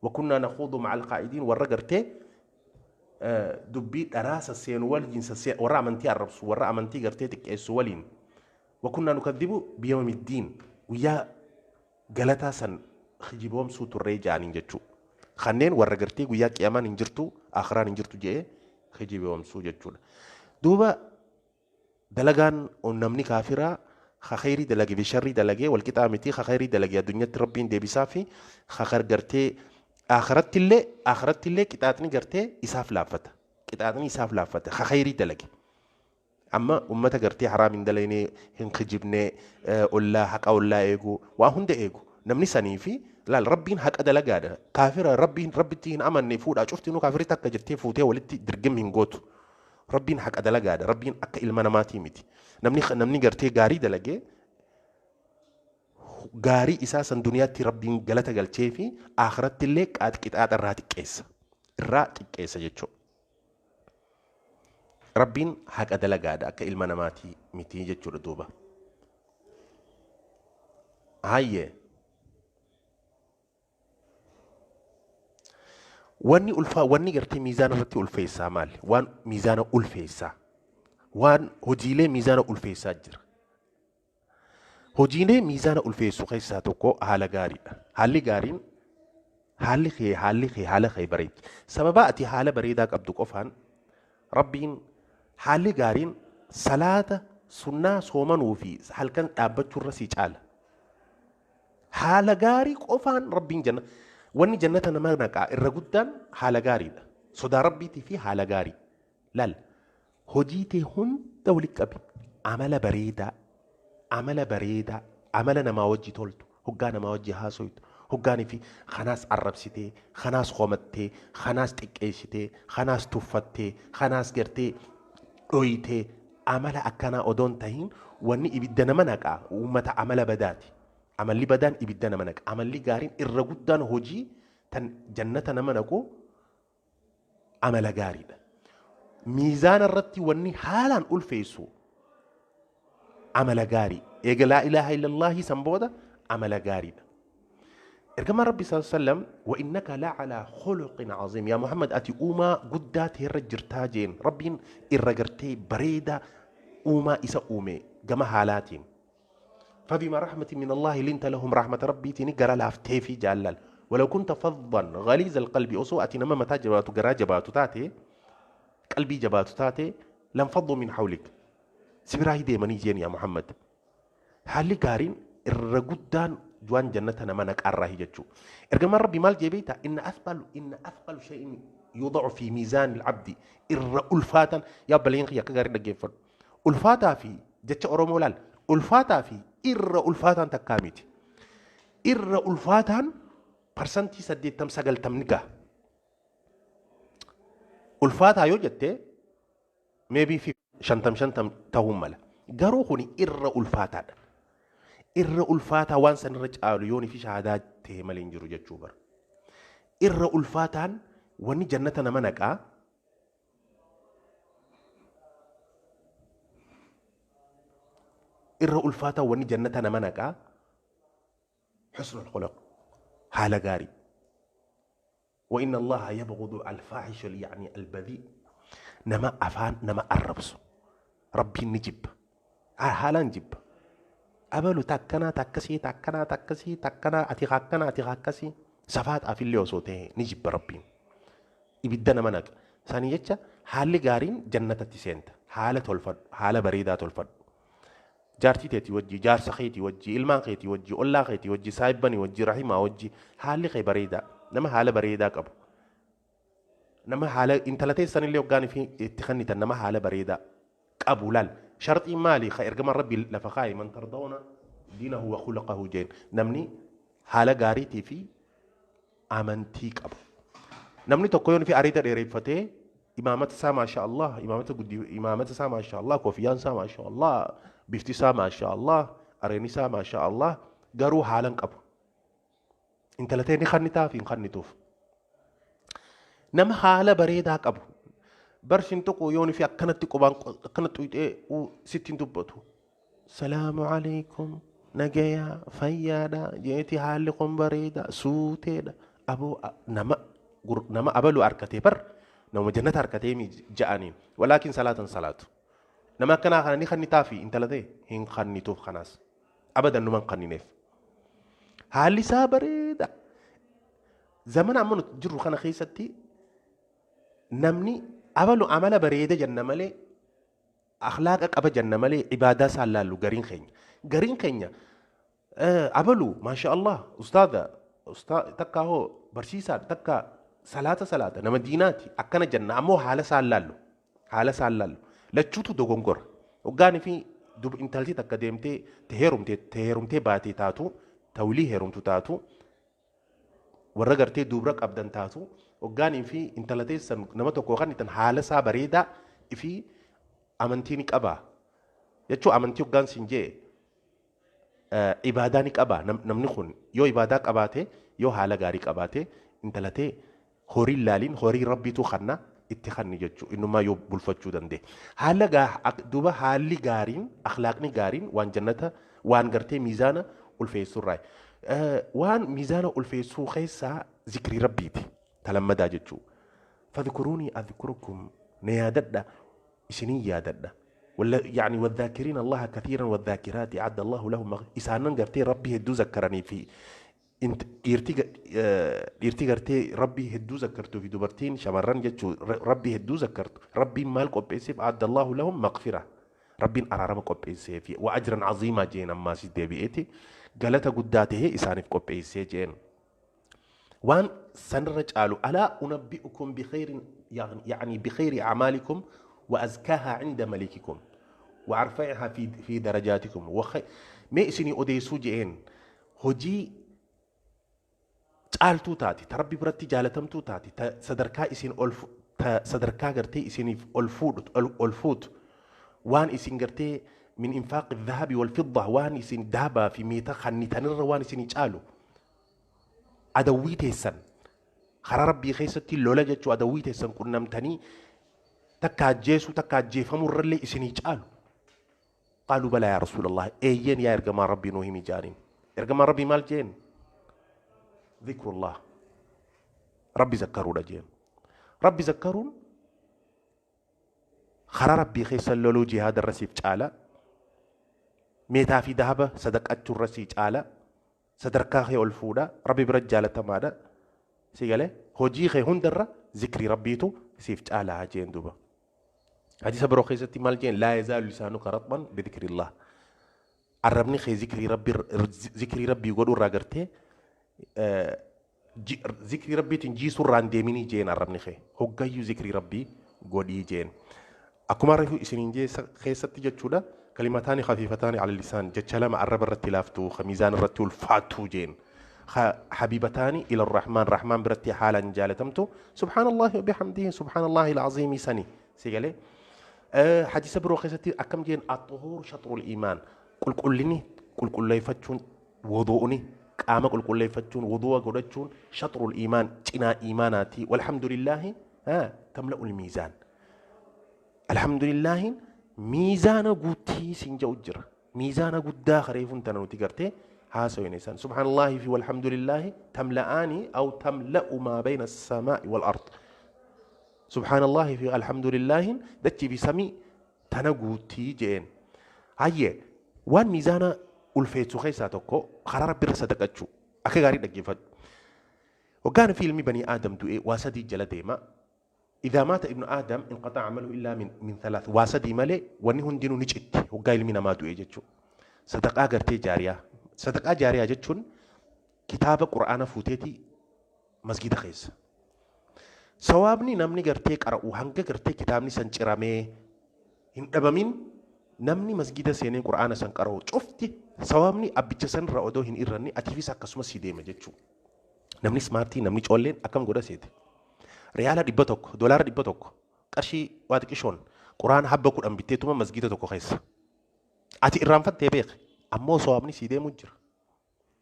Wakunnaa nakhuudu maca alqaa'idiin, warra gartee dubbii dharaa sasseenu waliin, warra amantii arrabsu, warra amantii gartee xiqqeessu waliin. Wakunnaa nukadhibu biyawmi ddiin, guyyaa galataa san kijiboomsuu turree jedhaniin jechuudha. Kanneen warra gartee guyyaa qiyamaan hin jirtu, akiraan hin jirtu jedhee kijiboomsuu jechuudha. Duuba dalagaan namni kaafiraa ka khayrii dalage fi sharrii dalagee wal qixaa miti. Ka khayrii dalage addunyatti Rabbiin deebisaa fi ka gartee akhirattillee qixaaxni gartee isaaf laaffata. Qixaaxni isaaf laaffata ka khayrii dalage. Amma ummata gartee haraam hin dalaynee, hin kijibnee, ollaa haqa ollaa eegu, waa hunda eegu. Namni sanii fi laal, Rabbiin haqa dalagaadha. Kaafira Rabbiin Rabbitti hin amanne fuudhaa cuftinuu kaafirri takka jettee fuutee walitti dirgim hin gootu. Rabbiin haqa dalagaadha. Rabbiin akka ilma namaatii miti. Namni gartee gaarii dalagee gaarii isaa san duniyaatti Rabbiin galata galchee fi akhiratti illee qixaaxa irraa xiqqeessa. Irraa xiqqeessa jechuudha. Rabbiin haqa dalagaadha, akka ilma namaatii miti jechuudha duuba. Hayyee. Wanni ulfaa, wanni gartee miizaana irratti ulfeessaa maali? Waan miizaana ulfeessaa. Waan hojiilee miizaana ulfeessaa jira. Hojiilee miizaana ulfeessu keessaa tokko haala gaariidha. Haalli gaariin, haalli kee haala kee bareechi. Sababa ati haala bareedaa qabdu qofaan Rabbiin haalli gaariin salaata sunnaa soomanuu fi halkan dhaabbachuurra si caala. Haala gaarii qofaan Rabbiin janna wanni jannata nama naqaa irra guddaan haala gaariidha. Sodaa Rabbiitii fi haala gaarii. Laal, hojii tee hunda walitti qabi. Amala bareedaa, amala bareedaa, amala namaa wajji toltu, hoggaa namaa wajji haasoytu, hoggaanii fi kanaas arrabsitee, kanaas homattee, kanaas xiqqeessitee, kanaas tuffattee, kanaas gartee dhoyitee, amala akkanaa odoon tahin, wanni ibidda nama naqaa uummata amala badaati. Amalli badaan ibidda nama naqa. Amalli gaariin irra guddaan hojii tan jannata nama naqu amala gaariidha. Miizaana irratti wanni haalaan ulfeessu amala gaarii. Eega laa ilaaha illallaahi san booda amala gaariidha. Ergamaan Rabbi sallallahu alaihi wasallam, wa innaka la ala khuluqin aziim, yaa Muhammad, ati uumaa guddaa ta'erra jirtaa jeen. Rabbiin irra gartee bareedaa uumaa isa uume gama haalaatiin. فبما رحمة من الله لنت لهم، رحمة ربي تيني غرا لافتي في جالال. ولو كنت فظا غليظ القلب، osoo ati nama mataa jabaatu, garaa jabaatu taate, qalbii jabaatu taate, لانفضوا من حولك، si biraa deemanii jeen yaa Muhammad. Haalli gaariin irra guddaan waan jannata nama naqaarraa jechuu. Ergamaan Rabbi maal jee beektaa? إن أثقل شيء يوضع في ميزان العبد، irra ulfaatan, yaa obboleeyyan kiyya, akka gaarii dhaggeeffadhu. Ulfaataa fi Jecha Oromoo laal, ulfaataa fi irra ulfaataan takkaa miti. Irra ulfaataan 80% 90% gaha. Ulfaataa yoo jette maybe 50-50 ta'uu mala. Garuu kuni irra ulfaataadha. Irra ulfaataa waan sanirra caalu yoon fi shahaadaa ta'e malee hin jiru jechuu bara. Irra ulfaataan wanni jannata nama naqaa irra ulfaataan wanni jannata nama naqaa husnul khuluq, haala gaarii. Wa inna Allaha yabghudu al-faahisha, yani al-badii, nama afaan nama arrabsu Rabbiin ni jibba, haalaan jibba. Abalu takkanaa takkasii takkanaa takkasii takkanaa ati akkanaa ati akkasii safaaxaaf illee osoo ta'e ni jibba Rabbiin. Ibidda nama naqa. Sanii jecha haalli gaariin jannatatti seenta. Haala tolfadhu, haala bareedaa tolfadhu. Jaartii teetii wajjii, jaarsa keetii wajjii, ilmaan keetii wajjii, ollaa keetii wajjii, saahibbanii wajjii, rahimaa wajjii haalli kee bareedaa. Nama haala bareedaa qabu. Nama haala intala teessanillee hoggaan fi itti kennitan nama haala bareedaa qabu laal. Sharxiin maali? Ka ergamaan Rabbi lafa kaa'e man tardawna diinahu wa khuluqahu jeen. Namni haala gaariitii fi amantii qabu. Namni tokko yoo fi ariida dheereffatee imaamata isaa maasha Allah, imaamata guddi, imaamata isaa maasha Allah, koofiyaan isaa maasha Allah, bifti isaa maasha Allah, areen isaa maasha Allah, garuu haala hin qabu. Intala ta'e ni kannitaaf hin kannituuf. Nama haala bareedaa qabu. Barsiin tokko yoo fi akkanatti qubaan akkanatti xuqxee sitti hin dubbatu. Salaamu alaikum, nagayaa, fayyaadha jeeti, haalli kun bareeda, suuteedha. Aboo nama abalu harkatee bar nama jannata harkatee ja'aniin, walaakin salaatan salaatu. Nama akkanaa kana ni kannitaafi intala ta'e hin kannituuf kanaas. Abadan numa hin kannineef. Haalli isaa bareeda. Zamana amma nuti jirru kana keessatti namni abalu amala bareeda jenna malee, akhlaaqa qaba jenna malee, ibaadaa isaan laallu gariin keenya. Gariin keenya abalu maasha Allah ustaadha takka hoo barsiisaa takka salaata salaata nama diinaati akkana jenna, ammoo haala isaan laallu, haala isaan laallu lachuutu dogongora. Hoggaanii fi dub intalti takka deemtee te heerumtee te heerumtee baatee taatu, tawlii heerumtu taatu, warra gartee dubra qabdan taatu, hoggaanii fi intala teessan nama tokko kan itan haala isaa bareedaa fi amantii ni qabaa jechuu. Amantii hoggaan siin jee ibaadaa ni qabaa. Namni kun yoo ibaadaa qabaate, yoo haala gaarii qabaate, intala tee horii laaliin, horii Rabbiitu kanna itti kanni jechuu, innumaa yoo bulfachuu danda'e. Haala duuba haalli gaariin, akhlaaqni gaariin waan jannata, waan gartee miizaana ulfeessurraa. Waan miizaana ulfeessuu keessaa zikrii Rabbiiti talammadaa jechuu. Fadhkuruunii adhkurukum, na yaadadha isinin yaadadha. يعني والذاكرين الله كثيرا والذاكرات أعد الله لهم إسانن غرتي ربي هدو ذكرني في انت dhiirtii gartee Rabbii hedduu zakkartuu fi dubartiin shamarran jechuu Rabbii hedduu zakkartu, Rabbiin maal qopheesseef? أعد الله لهم مغفرة, Rabbiin araarama qopheessee fi وأجرا عظيما jeen. Ammaas deebi'eeti galata guddaa tahee isaaniif qopheessee jeen. Waan sanirra caalu ألا أنبئكم بخير يعني بخير أعمالكم وأزكاها عند مليككم وأرفعها في درجاتكم mee isinii odeessuu je'een hojii caaltuu taate, ta Rabbi biratti jaalatamtuu taate, ta sadarkaa isin ol ta sadarkaa gartee isiniif ol fuudhu ol fuutu, waan isin gartee من إنفاق الذهب والفضة, waan isin dahabaa fi meeta kannitanirra waan isinii caalu, adawwii teessan karaa Rabbii keessatti lola jechuu, adawwii teessan qunnamtanii takka ajjeesuu takka ajjeefamuu irrallee isinii caalu? قالوا بلى يا رسول الله, eeyyeen yaa ergamaa Rabbii, nuu himi jaaniin. Ergamaan Rabbii maal jeen? ذكر الله, Rabbi zakkaruudha jeen. Rabbi zakkaruun karaa Rabbii keessa loluu jihaada irra siif caala, meetaa fi dahaba sadaqachuu irra sii caala, sadarkaa kee ol fuudha, Rabbi bira jaalatamaadha. Si galee hojii kee hundarra zikrii Rabbiitu siif caalaa jeen. Duuba hadiisa biroo keessatti maal jeen? لا يزال لسانك رطبا بذكر الله, arrabni kee zikrii Rabbii godhuu irraa gartee zikrii Rabbiitiin jiisuu irraa hin deeminii jeen. Arrabni kee hoggayyuu zikrii Rabbii godhii jeen. Akkuma reefu isiniin jee keessatti jechuudha. Kalimataani khafiifataani ala lisaan, jecha lama arraba irratti laaftuu, ka miizaan irratti ulfaattuu jeen. Habibataani ila rahmaan, rahmaan biratti haalaan jaalatamtu, subhaanallahi wa bihamdihi subhaanallahi alcaziimi sani si galee. Hadiisa biroo keessatti akkam jeen? Axuhuur shaxrul iimaan, qulqullinni qulqulleeffachuun, wudu'uni qaama qulqulleeffachuun, wudu'a godhachuun, shaxrul iimaan, cinaa iimaanaati. Walhamdulillaahi tamla'ul miizaan, alhamdulillaahi miizaana guutii siin jedhu jira, miizaana guddaa kareefuun tana nuti gartee haasawine san. Subhaanallaahi fi walhamdulillaahi tamla'aani aw tamla'u maa bayna as-samaa'i wal ard, subhaanallaahi fi alhamdulillaahi dachii fi samii tana guutii jeen. Hayyee, waan miizaana ulfeessu keessaa tokko karaa rabbi irra sadaqachuu. Akka gaarii dhaggeeffadhu. Waggaan fi ilmi banii aadam du'e waa sadii jala deema. إذا مات ابن آدم انقطع عمله إلا من ثلاث، واسدي مالي واني هندينو نجت وقا ilmi namaa du'e jechuu. Sadaqaa gartee jaariyaa, sadaqaa jaariyaa jechuun kitaaba qur'aana fuuteeti masgida keessa sawaabni namni gartee qara'u hanga gartee kitaabni san ciramee hin dhabamin, namni masgida seenee qur'aana san qara'u cufti sawaabni abbicha san irra odoo hin irranne atiifis akkasumas si deema jechuu. Namni smartii, namni coolleen akkam godha seete? Riyaala 100, doolaara 100, qarshii waa xiqqishoon qur'aana habba 10 bitteetuma masgida tokko keessa ati irraanfattee beek, ammoo sawaabni sii deemu jira.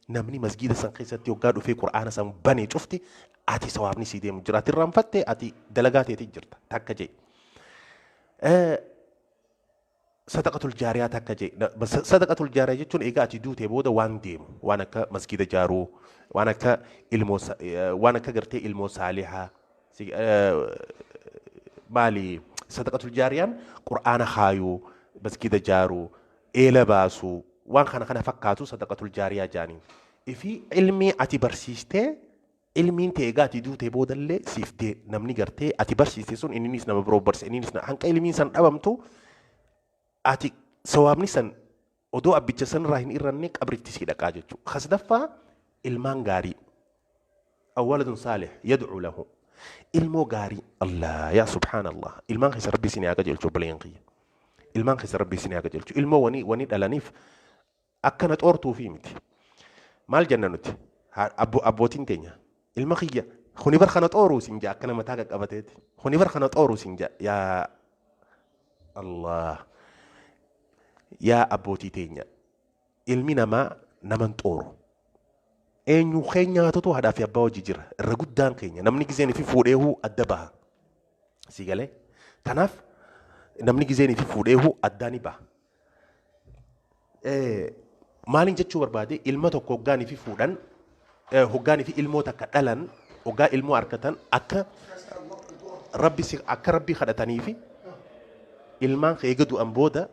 Namni masgida san keessatti hoggaa dhufee qur'aana san banee cufti ati sawaabni sii deemu jira. Ati irraanfattee, ati dalagaa teetii jirta takka jee. Sadaqatul jaariyaa takka jee. Sadaqatul jaariyaa jechuun egaa ati duutee booda waan deemu, waan akka masgida jaaruu, waan akka ilmoo, waan akka gartee ilmoo saalihaa. Maali sadaqatul jaariyaan? Qur'aana haayuu, masgida jaaruu, eela baasuu, waan kana kana fakkaatu sadaqatul jaariyaa jaaniin. Ifi ilmii ati barsiistee, ilmiin ta'e egaa ati duutee boodallee siif dee namni gartee ati barsiiste sun inninis nama biroo barsiise, inninis hanqa ilmiin san dhabamtu ati sawaabni san odoo abbicha san irraa hin irranne qabritti sii dhaqaa jechuudha. Kasdaffaa ilmaan gaarii. Aw waladun saalih yad'u lahu. Ilmoo gaarii. Allah yaa subhaanallah. Ilmaan keessa rabbi isin haa qajeelchu, obboleeyyan kiyya. Ilmaan keessa rabbi isin haa qajeelchu. Ilmoo wani dhalaniif akkana xoortuu fi miti. Maal jenna nuti? Abbootiin teenya. Ilma kiyya kuni bar kana xooruu sin jaa, akkana mataa qaqqabateeti. Kuni bar kana xooruu sin jaa, yaa Allah. Yaa abbootii teenya, ilmi namaa naman xooru. Eenyu keenyaatutu haadhaa fi abbaa hojii jira. Irra guddaan keenya namni gizeen fi fuudheehuu adda baha. Si galee? Kanaaf namni gizeen fi fuudheehuu addaa ni baha. Maaliin jechuu barbaade? Ilma tokko hoggaanii fi fuudhan, hoggaanii fi ilmoo takka dhalan, hoggaa ilmoo argatan, akka rabbi akka rabbi kadhatanii fi ilmaan eega du'an booda,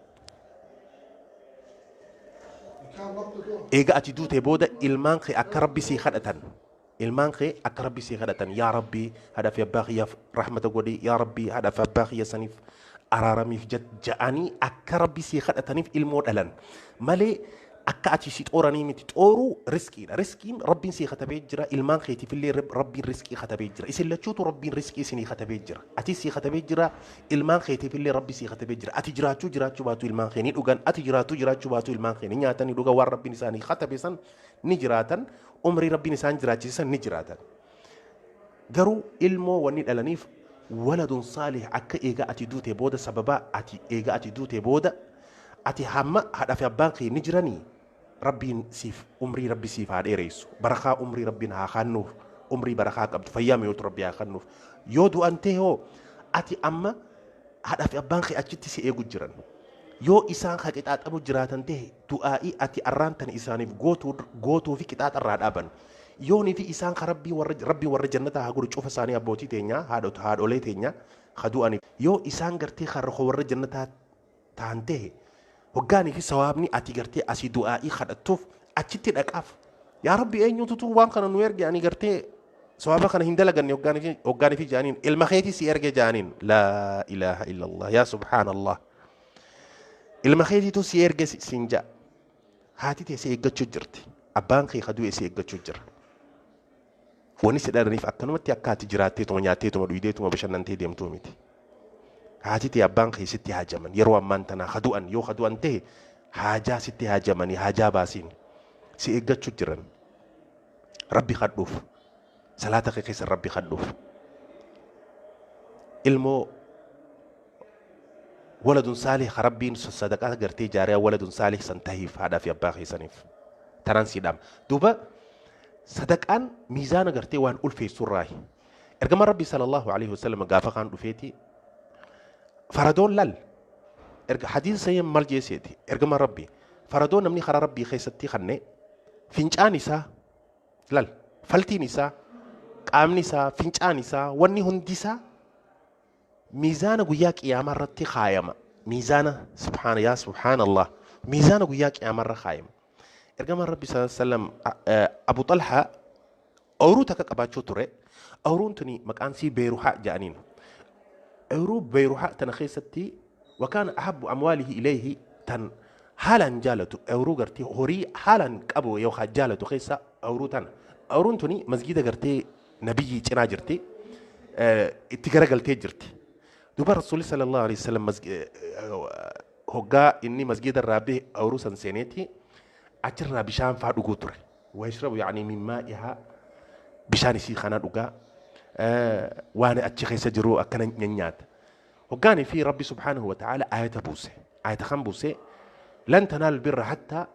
eega ati duute booda, ilmaan kee akka rabbi sii kadhatan, ilmaan kee akka rabbi sii kadhatan, yaa rabbi haadha fi abbaa kiyyaaf rahmata godhi, yaa rabbi haadha fi abbaa kiyya saniif araaramiif ja'anii akka rabbi sii kadhataniif ilmoo dhalan malee akka ati si xooranii miti. Xooruu riskiidha. Riskiin rabbiin sii katabee jira, ilmaan keetiifillee rabbiin riskii katabee jira. Isin lachuutu rabbiin riskii isinii katabee jira. Ati sii katabee jira, ilmaan keetiifillee rabbi sii katabee jira. Ati jiraachuu jiraachuu baatu ilmaan kee ni dhugan, ati jiraachuu jiraachuu baatu ilmaan kee ni nyaatan, ni dhugan. Waan rabbiin isaanii katabe san ni jiraatan, umrii rabbiin isaan jiraachisan ni jiraatan. Garuu ilmoo wanni dhalaniif waladun saalih, akka eega ati duute booda, sababa ati eega ati duute booda, ati hamma haadha fi abbaan kee ni jiranii, rabbiin siif umrii rabbi siif haa dheeressu, barakaa umrii rabbiin haa kennuuf, umrii barakaa qabdu, fayyaa mi'ootu rabbi haa kennuuf. Yoo du'an ta'e hoo, ati amma haadha fi abbaan kee achitti si eegu jiran. Yoo isaan ka qixaaxamu jiraatan ta'e, du'aa'ii ati arraan tana isaaniif gootuu fi qixaaxa irraa dhaaban. Yoonii fi isaan ka rabbii warra jannataa haa godhu cufa isaanii, abbootii teenyaa, haadholee teenya ka du'aniif, yoo isaan gartee karra warra jannataa ta'an ta'e, hoggaanii fi sawaabni ati gartee asii du'aa'ii kadhattuuf achitti dhaqaaf. Yaa rabbi, eenyututu waan kana nu erge? Ani gartee sawaaba kana hin dalaganne hoggaanii fi jaaniin, ilma keetii si erge jaaniin. Laa ilaaha illallah, yaa subhaanallah, ilma keetiitu si erge siin ja'a. Haati tee si eeggachuu jirti, abbaan kee ka du'e si eeggachuu jira. Wanni si dhalaniif akkanumatti akka ati jiraatteetuma, nyaatteetuma, dhuydeetuma, bashannantee deemtuu miti. Haati tee abbaan kee sitti haajaman yeroo ammaan tanaa ka du'an yoo ka du'an ta'e haajaa sitti haajamanii haajaa baasiin si eeggachuu jiran. Rabbi kadhuuf, salaata kee keessa Rabbi kadhuuf. Ilmoo waladun saalih ka Rabbiin sadaqaa gartee jaariyaa waladun saalih san tahiif haadhaa fi abbaa keessaniif. Tanaan sii dhaama. Duuba sadaqaan miizaana gartee waan ulfeessurraahi. Ergamaan Rabbii sallallahu alaihi wasallam gaafa kaan dhufeeti faradoon lal erga hadiisa sayyeen mal jeeseeti. Ergamaan Rabbii faradoon namni karaa Rabbii keessatti kanne fincaan isaa lal, faltiin isaa, qaamni isaa, fincaan isaa, wanni hundi isaa miizaana guyyaa qiyaamaa irratti kaayama. Miizaana subhaana yaa subhaanallah, miizaana guyyaa qiyaamaa irra kaayama. Ergamaan Rabbii sallallahu alaihi wasallam Abu Talhaa ooyiruu takka qabaachuu ture. Ooyiruun tuni maqaan sii Beeruhaa jedhaniin. Ooyiruu Beeruhaa tana keessatti wakaan ahabbu amwaalihi ilayhi tan haalaan jaalatu, ooyiruu gartee horii haalaan qabu yookaan jaalatu keessa ooyiruu tana. Ooyiruun tuni masgiida gartee nabiyyii cinaa jirti. Itti garagaltee jirti. Duuba Rasuulli sallallahu alaihi wasallam hoggaa inni masgiida irraa bahe ooyiruu san seeneeti achirraa bishaan faa dhuguu ture. Wayashrabu yaani min maa'ihaa, bishaan isii kana dhugaa, waan achi keessa jiru akkana nyaata. Hoggaanii fi Rabbi subhaanahu wa ta'ala ayata buuse. Ayata kan buuse: lan tanaalu birra hattaa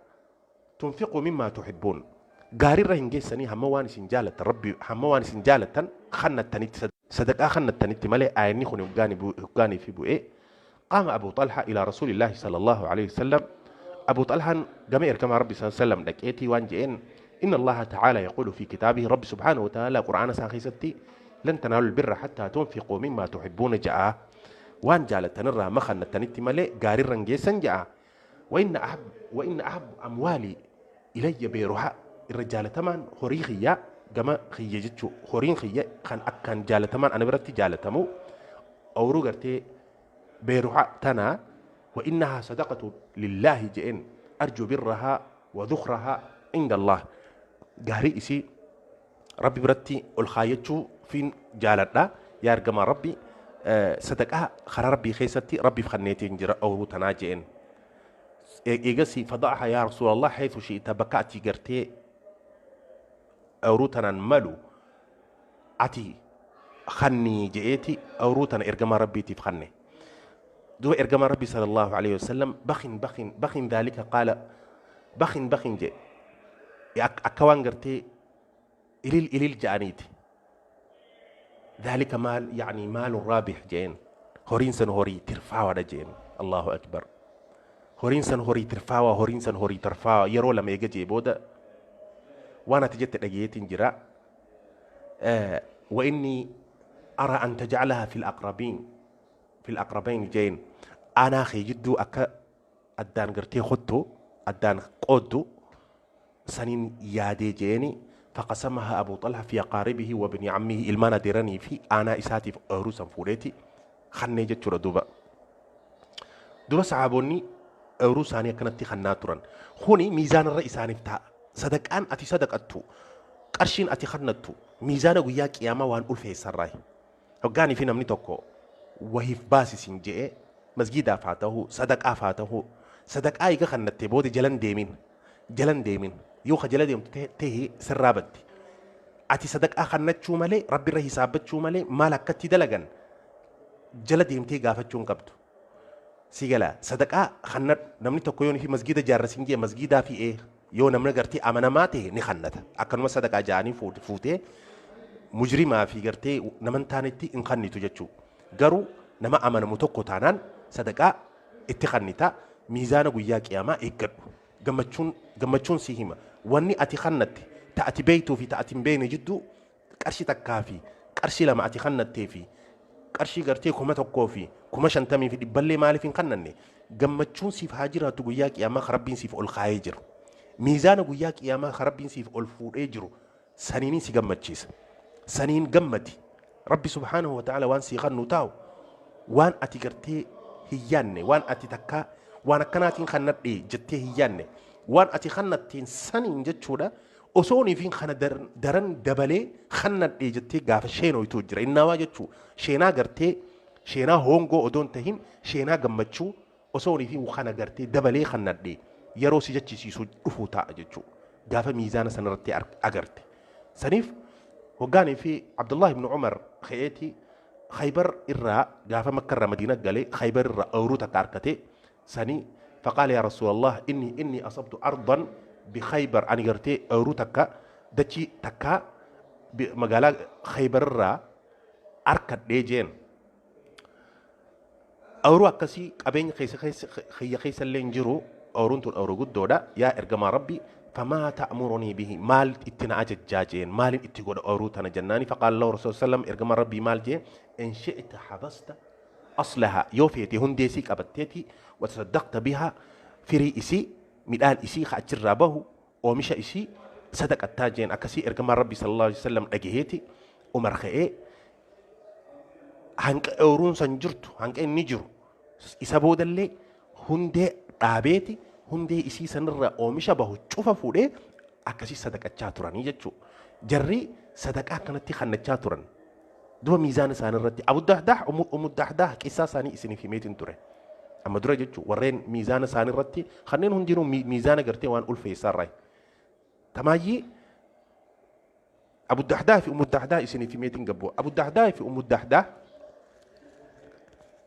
tunfiquu mimmaa tuhibbuun. Gaariirra hin geessanii hamma waan isin jaalattan Rabbi hamma waan isin jaalattan kannattanitti, sadaqaa kannattanitti malee. Ayanni kun hoggaanii fi bu'ee qaama Abu Talha ila Rasuulillaahi sallallahu alaihi wasallam. Abu Talhaan gama ergamaa Rabbi sallallahu alaihi wasallam dhaqeetii waan je'een: inna Allaha ta'ala yaqulu fi kitaabihi, Rabbi subhaanahu wa ta'ala Qur'aana isaa keessatti lan tanaalu albirra hattaa tunfiquu mimmaa tuhibbuuna ja'a, waan jaalattanirraa ma kannattanitti malee gaariirra hin geessan ja'a. Wa inna ahab amwaali ilayya beeruha, irra jaalatamaan horii kiyyaa gama kiyya jechuu, horiin kiyya kan akkaan jaalatamaan ana biratti jaalatamu ooyiruu gartee beeruha tana. Wa innahaa sadaqatu lillaahi je'een, arju birrahaa wa dhukrahaa inda Allah, gaarii isii Rabbi biratti ol kaayachuu fiin jaaladha. Yaa ergamaa Rabbi, sadaqaa karaa Rabbii keessatti Rabbiif kanneetiin jira ooyiruu tanaa je'een. Eegasi fada'aha yaa Rasuulallah haythu shi'ita, bakka ati gartee ooyiruu tanaan malu ati kannii je'eeti ooyiruu tana ergamaa Rabbiitiif kanne. Duuba ergamaa Rabbii sallallahu alaihi wasallam bakhin bakhin bakhin dhaalika qaala bakhin bakhin jedhe, akka waan gartee ilil ilil ja'aniiti. Dhaalika maal yaani maalu raabih jeen, horiin san horii tirfaawaadha jeen. Allahu akbar, horiin san horii tirfaawaa, horiin san horii tirfaawaa. Yeroo lama eega jee booda waan ati jette dhageetiin jira. Wa inni ara an tajcalaha fi alaqrabiin fi alaqrabayn jeen, anaa kee jidduu akka addaan gartee kottu addaan qooddu saniin yaadee jeeni. Faqasamaha Abu Talha fi aqaaribihi wa bni ammihi, ilmaan adeeranii fi aanaa isaatiif ooyiruu san fuudheeti kannee jechuudha. Duuba sahaabonni ooyiruu isaanii akkanatti kannaa turan. Kuni miizaanarra isaaniif ta'a. Sadaqaan ati sadaqattu, qarshiin ati kannattu miizaana guyyaa qiyaamaa waan ulfeessarraa. Hoggaanii fi namni tokko wahiif baasisin je'ee, masgiidaaf haa ta'u, sadaqaaf haa ta'u, sadaqaa eega kannattee booda jalan deemin, jalan deemin. Yoo ka jala deemtu ta'e sirraa baddi. Ati sadaqaa kannachuu malee, Rabbi irra hisaabbachuu malee, maal akkatti dalagan jala deemtee gaafachuu hin qabdu. Si gala? Sadaqaa kannadhu. Namni tokko yoo fi masgiida jaarrasin jee, masgiidaa fi ee yoo namni gartee amanamaa ta'e ni kannata. Akkanuma sadaqaa ja'anii fuutee mujrimaa fi gartee nama hin taanetti hin kannitu jechuudha. Garuu nama amanamu tokko taanaan sadaqaa itti kannita. Miizaana guyyaa qiyaamaa eeggadhu. Gammachuun si hima. Wanni ati kannatte ta ati beektuu fi ta ati hin beekne jidduu qarshii takkaa fi qarshii lama ati kannattee fi qarshii gartee 1000 fi 50,000 fi dhibballee maaliif hin kannanne, gammachuun siif haa jiraattu guyyaa qiyaamaa ka Rabbiin siif ol kaayee jiru. Miizaana guyyaa qiyaamaa ka Rabbiin siif ol fuudhee jiru saniin si gammachiisa. Saniin gammadi. Rabbi subhaanahu wa ta'ala waan sii kannu taa'u waan ati gartee hin yaanne, waan ati takkaa waan akkanaatiin kannadhe jettee hin yaanne, waan ati kannatteen saniin jechuudha. Osoo fi kana daran dabalee kannadhe jettee gaafa sheenoytu jira. Innaawaa jechuu sheenaa gartee Sheenaa hoongoo odoon tahin sheenaa gammachuu osoo fi kana gartee dabalee kannadhee yeroo si jechisiisu dhufuu ta'a jechuudha. Gaafa miizaana sanarratti agarte. Saniif hoggaanii fi Abdullah ibn Umar ka'eeti Khaybar irraa gaafa Makka irraa Madiina galee Khaybar irraa ooyiruu takka harkate sanii faqaala yaa Rasuulallah inni asabtu ardan bi Khaybar ani gartee ooyiruu takka dachii takka magaalaa Khaybar irraa harkadhee jeen. Ooyiruu akkasii qabeenya keessa kiyya keessa illee hin jiru ooyiruun tun ooyiruu guddoodha yaa ergamaa Rabbi famaa ta'murunii bihi maal itti na ajajjaa jeen maalin itti godha ooyiruu tana jennaani faqaala lahu rasuul sallam ergamaa Rabbii maal jeen in shi'ta habasta aslaha yoo feete hundee isii qabatteeti watasaddaqta biha firii isii midhaan isii ka achirraa bahu oomisha isii sadaqattaa jeen akkasii ergamaa Rabbii sallallahu alaihi wasallam dhagaheeti Umar ka'ee hanqa ooyiruun san jirtu hanqa inni jiru isa boodallee hundee dhaabeeti hundee isii sanirraa oomisha bahu cufa fuudhee akkasii sadaqachaa turanii jechuudha. Jarri sadaqaa akkanatti kannachaa turan. Duba miizaana isaanii irratti Abu Dahdaah Ummu Dahdaah qissaa isaanii isiniif himeetiin ture. Amma dura jechuudha warreen miizaana isaanii irratti kanneen hundinuu miizaana gartee waan ulfeessaa irraa. Tamaayyii Abu Dahdaa fi Ummu Dahdaa isiniif himeetiin gabbu. Abu Dahdaa fi Ummu Dahdaa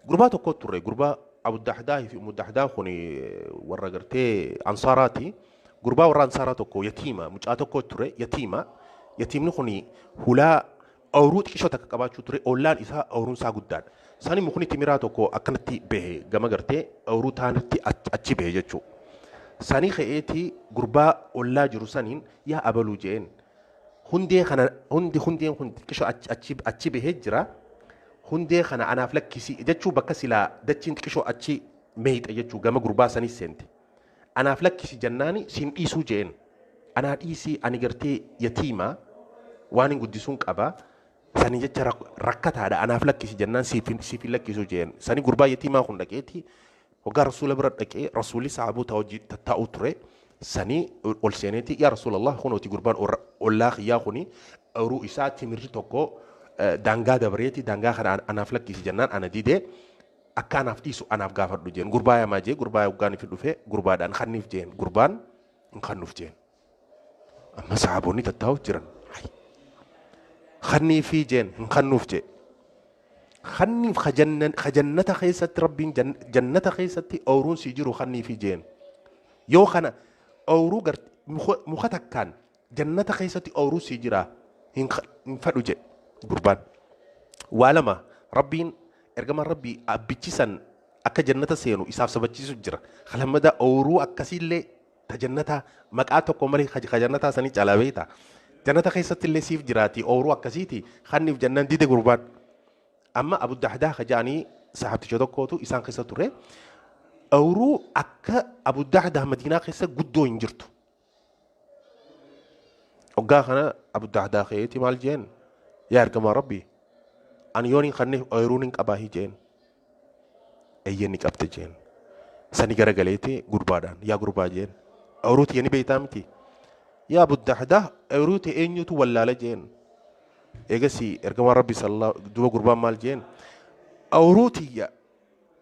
gurbaa tokko turre gurbaa Abu Dahdaa fi Ummu Dahdaa kun warra gartee Ansaaraati. Gurbaa warra Ansaaraa tokko yatiima mucaa tokko ture yatiima. Yatiimni kun hulaa ooyiruu xiqqishoo takka qabaachuu ture ollaan isaa ooyiruun isaa guddaadha. Sani mukni timiraa tokko akkanatti bahe gama gartee ooyiruu taanitti achi bahe jechuudha. Sani ka'eetii gurbaa ollaa jiru saniin yaa abaluu jeen hundee kana hundi hundeen kun xiqqishoo achi bahee jira. Hundee kana anaaf lakkisi jechuu bakka silaa dachiin xiqqishoo achi meeyxa jechuu gama gurbaa sanis seente. Anaaf lakkisi jennaani siin dhiisuu jeen. Anaa dhiisii ani gartee yatiima waan hin guddisuun qaba. Sani jecha rakkataadha anaaf lakkisi jennaan siif hin lakkisu jeen. Sani gurbaa yatiimaa kun dhaqeeti hoggaa rasuula bira dhaqee rasuulli sahaabota hojii tattaa'u ture. Sani ol seeneeti yaa rasuulallah kunooti gurbaan ollaa kiyyaa kuni ooyiruu isaa timirri tokko daangaa dabreeti daangaa kana anaaf lakkisi jennaan ana didee akka anaaf dhiisu anaaf gaafadhu jeen gurbaa yamaa jee gurbaa hoggaan fi dhufe gurbaadhaan kanniif jeen gurbaan hin kannuuf jeen. Amma sahaabonni tattaa'u jiran. Kanniifii jeen hin kannuuf jee. Kanniif jannata keessatti rabbiin jannata keessatti ooyiruun sii jiru kanniifii jeen. Yoo kana ooyiruu muka takkaan jannata keessatti ooyiruu sii jira hin fadhu jee gurbaan. Waa lama rabbiin ergamaan rabbii abbichi san akka jannata seenu isaaf sabachiisu jira. Kalamada ooyiruu akkasiillee ta jannataa maqaa tokko malee ka jannataa sanii caalaa beekta. Jannata keessatti illee siif jiraati ooyiruu akkasiiti kanniif jannaan dide gurbaan. Amma Abu Dahdaa ka ja'anii sahaabticha tokkootu isaan keessa ture. Ooyiruu akka Abu Dahdaa Madiinaa keessa guddoo hin jirtu. Hoggaa kana Abu Dahdaa ka'eeti maal jeen yaa ergamaa Rabbii ani yoon hin kanneef ooyiruun hin qabaahi jeen. Eeyyee ni qabte jeen. Sani garagaleeti gurbaadhaan yaa gurbaa jeen. Ooyiruu tiyya ni beektaa miti. Yaa Abu Dahdaa ooyiruu tee eenyutu wallaala jeen. Eegasii ergamaan Rabbii sallallahu duba gurbaan maal jeen. Ooyiruu tiyya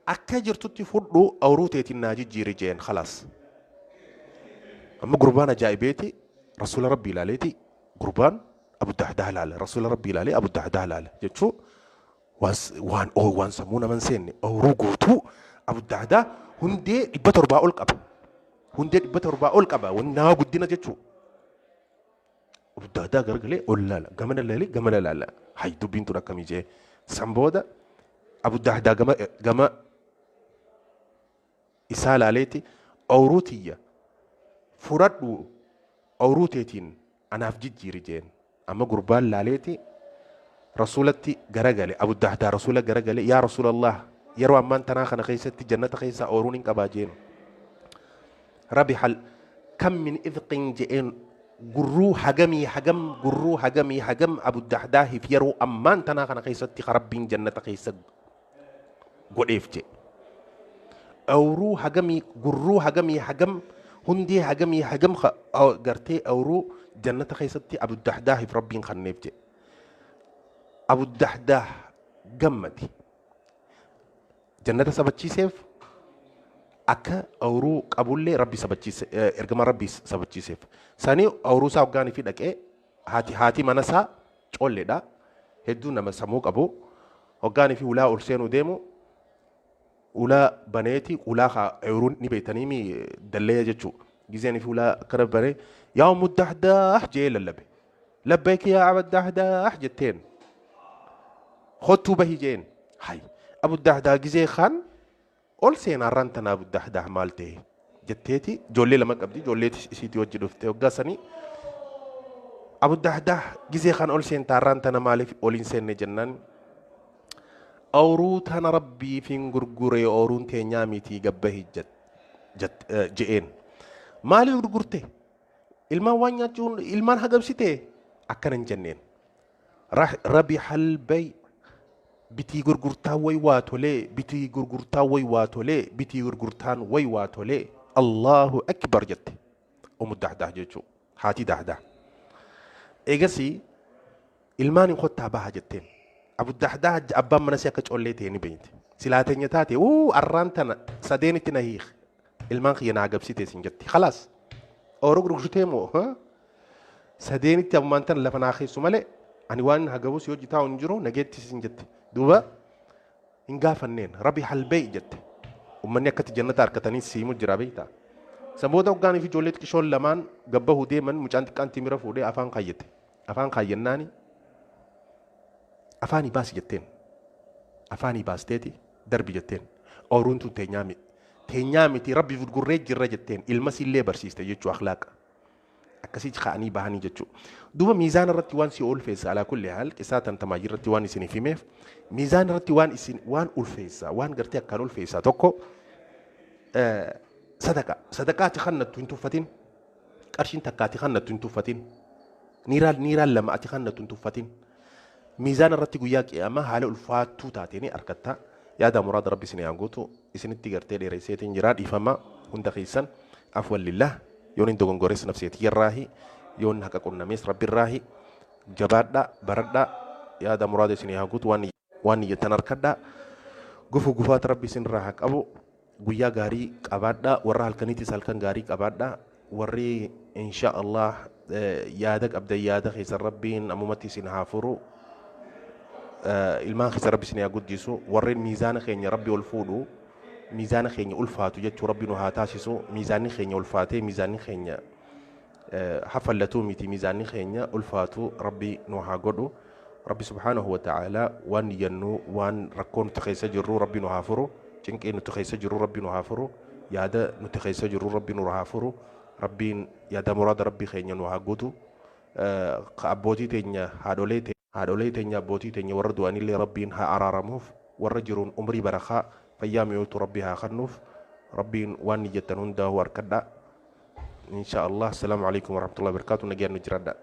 akka jirtutti fudhu ooyiruu teetiin naa jijjiiri jeen khalaas. Amma gurbaan ajaa'ibeeti rasuula Rabbii ilaaleeti gurbaan Abu Dahdaa ilaale rasuula Rabbii ilaalee Abu Dahdaa ilaale jechuu waan waan sammuu nama hin seenne ooyiruu guutuu Abu Dahdaa hundee 700 ol qaba. Hundee 700 ol qaba nama guddina jechuu. Abu Dahdaa garagalee ol laala gamana laalee gamana laala hay dubbiin tun akkamii jee san booda Abu Dahdaa gama isaa laaleeti ooyiruu tiyya fudhadhu ooyiruu teetiin anaaf jijjiiri jeen. Amma gurbaan laaleeti rasuulatti garagale Abu Dahdaa rasuula garagale yaa rasuulallah yeroo ammaan tanaa kana keessatti jannata keessaa ooyiruun hin qabaa jeen. Rabihal kam min idqin je'een gurruu hagamii hagam gurruu hagamii hagam Abu Dahdaahiif yeroo ammaan tanaa kana keessatti Rabbiin jannata keessa godheef jee. Ooyiruu hagamii gurruu hagamii hagam hundee hagamii hagam gartee ooyiruu jannata keessatti Abu Dahdaahiif Rabbiin kenneef jee. Abu Dahdaah gammade. Jannata sabachiiseef, akka awruu qabullee Rabbi sabachiise, ergamaa Rabbii sabachiiseef. Sanii awruu isaa hoggaanii fi dhaqee haati mana isaa colleedha. Hedduu nama sammuu qabu. Hoggaanii fi ulaa ol seenuu deemu ulaa baneeti, ulaa awruun ni beektanii mi dallee jechuu. Gizeen fi ulaa akkana banee, "Yaa Ummu Dahdaah," jee lallabe. "Labbayk yaa Aba Dahdaah," jetteen. "Kottuu bahi," jeen. Hay, Abu Dahdaa gizee kaan ol seenaarraan tana Abu Dahdaa maal ta'e jetteeti. Ijoollee lama qabdi, ijoollee isiitii wajji dhufte. Hoggaa sanii Abu Dahdaa gizee kaan ol seentaarraan tana maaliif ol hin seenne jennaan, "Awruu tana Rabbiif hin gurgure, ooruun teenyaa miti, gabbahi," je'een. Maaliif gurgurte? Ilmaan waan nyaachuun ilmaan hagabsite akkana hin jenneen. Rabihal bay, bitii gurgurtaa way waa tolee, bitii gurgurtaa way waa tolee, bitii gurgurtaan way waa tolee, Allahu akbar jette Umu Dahdaa jechuu, haati Dahdaa. Eegasii ilmaan hin kottaa baha jetteen. Abu Dahdaa abbaan mana si akka collee ta'e ni beekte. Silaa teenya taate, "Uu, arraan tana sadeenitti na hiik, ilmaan kiyya naa gabsite," sin jetti. Khalaas, ooruu gurgurtee moo sadeenitti ammaan tana lafa naa keessu malee ani waan hagabus yoo jitaa hin jiru nageetti sin jette. Duuba hin gaafanneen, "Rabbi halbee," jette. Ummanni akkatti jannata harkatanii siimu jira beektaa. Saboota hoggaanii fi ijoollee xiqqishoon lamaan gabbahuu deeman, mucaan xiqqaan timira fuudhee afaan kaayyate. Afaan kaayyannaani, "Afaanii baasi," jetteen. Afaanii baasteeti, "Darbi," jetteen. "Ooruun tun teenyaa miti. Teenyaa miti, Rabbi gurgurree jirra," jetteen. Ilma siillee barsiiste jechuu, akhlaaqa. Akkasii ka'anii bahanii jechuu. Duuba miizaan irratti waan si ulfeessa, alaa kulli haal qisaa tan tamaayii irratti waan isiniif himeef, miizaan irratti waan isin waan ulfeessa, waan gartee akkaan ulfeessa tokko sadaqa. Sadaqaati kannattu hin tuffatin. Qarshiin takkaati kannattu hin tuffatin. Niiraan lama ati kannattu hin tuffatin. Miizaan irratti guyyaa qiyaamaa haala ulfaattuu taateen argatta. Yaada muraada Rabbi isin haa guutu. Isinitti gartee dheeresseetiin jira, dhiifama hunda keessan. Afwan lillah. Yoon hin dogongores nafseetii irraahi, yoon haqa qunnamees Rabbi irraahi. Jabaadha, baradha, yaada muraada isin haa guutu, waan niyyattan harkadha. Gufu gufaata Rabbi isin irraa haa qabu. Guyyaa gaarii qabaadha. Warra halkaniitis halkan gaarii qabaadha. Warri insha Allah yaada qabdan, yaada keessan Rabbiin ammumatti isin haa furu. Ilmaan keessa Rabbi isin haa guddisu. Warreen miizaana keenya Rabbi ol fuudhu, miizaana keenya ulfaatu jechuu, Rabbi nu haa taasisu. Miizaanni keenya ulfaatee, miizaanni keenya hafallatuu miti, miizaanni keenya ulfaatu Rabbi nu haa godhu. Rabbi subhaanahu wa ta'aalaa waan niyyannuu, waan rakkoo nuti keessa jirru Rabbi nu haa furu, cinqii nuti keessa jirru Rabbi nu haa furu, yaada nuti keessa jirru Rabbi nu haa furu. Rabbiin yaada muraada Rabbi keenya nu haa guutu. Ka abbootii teenya, haadholee teenya, abbootii teenya warra du'anillee Rabbiin haa araaramuuf, warra jiruun umrii barakaa, fayyaa mi'ootu Rabbi haa kennuuf. Rabbiin waan niyyattan hundaa'u harkadha, insha Allah. Assalaamu alaikum warahmatullahi wabarakatuh. Nagaan nu jiraadha.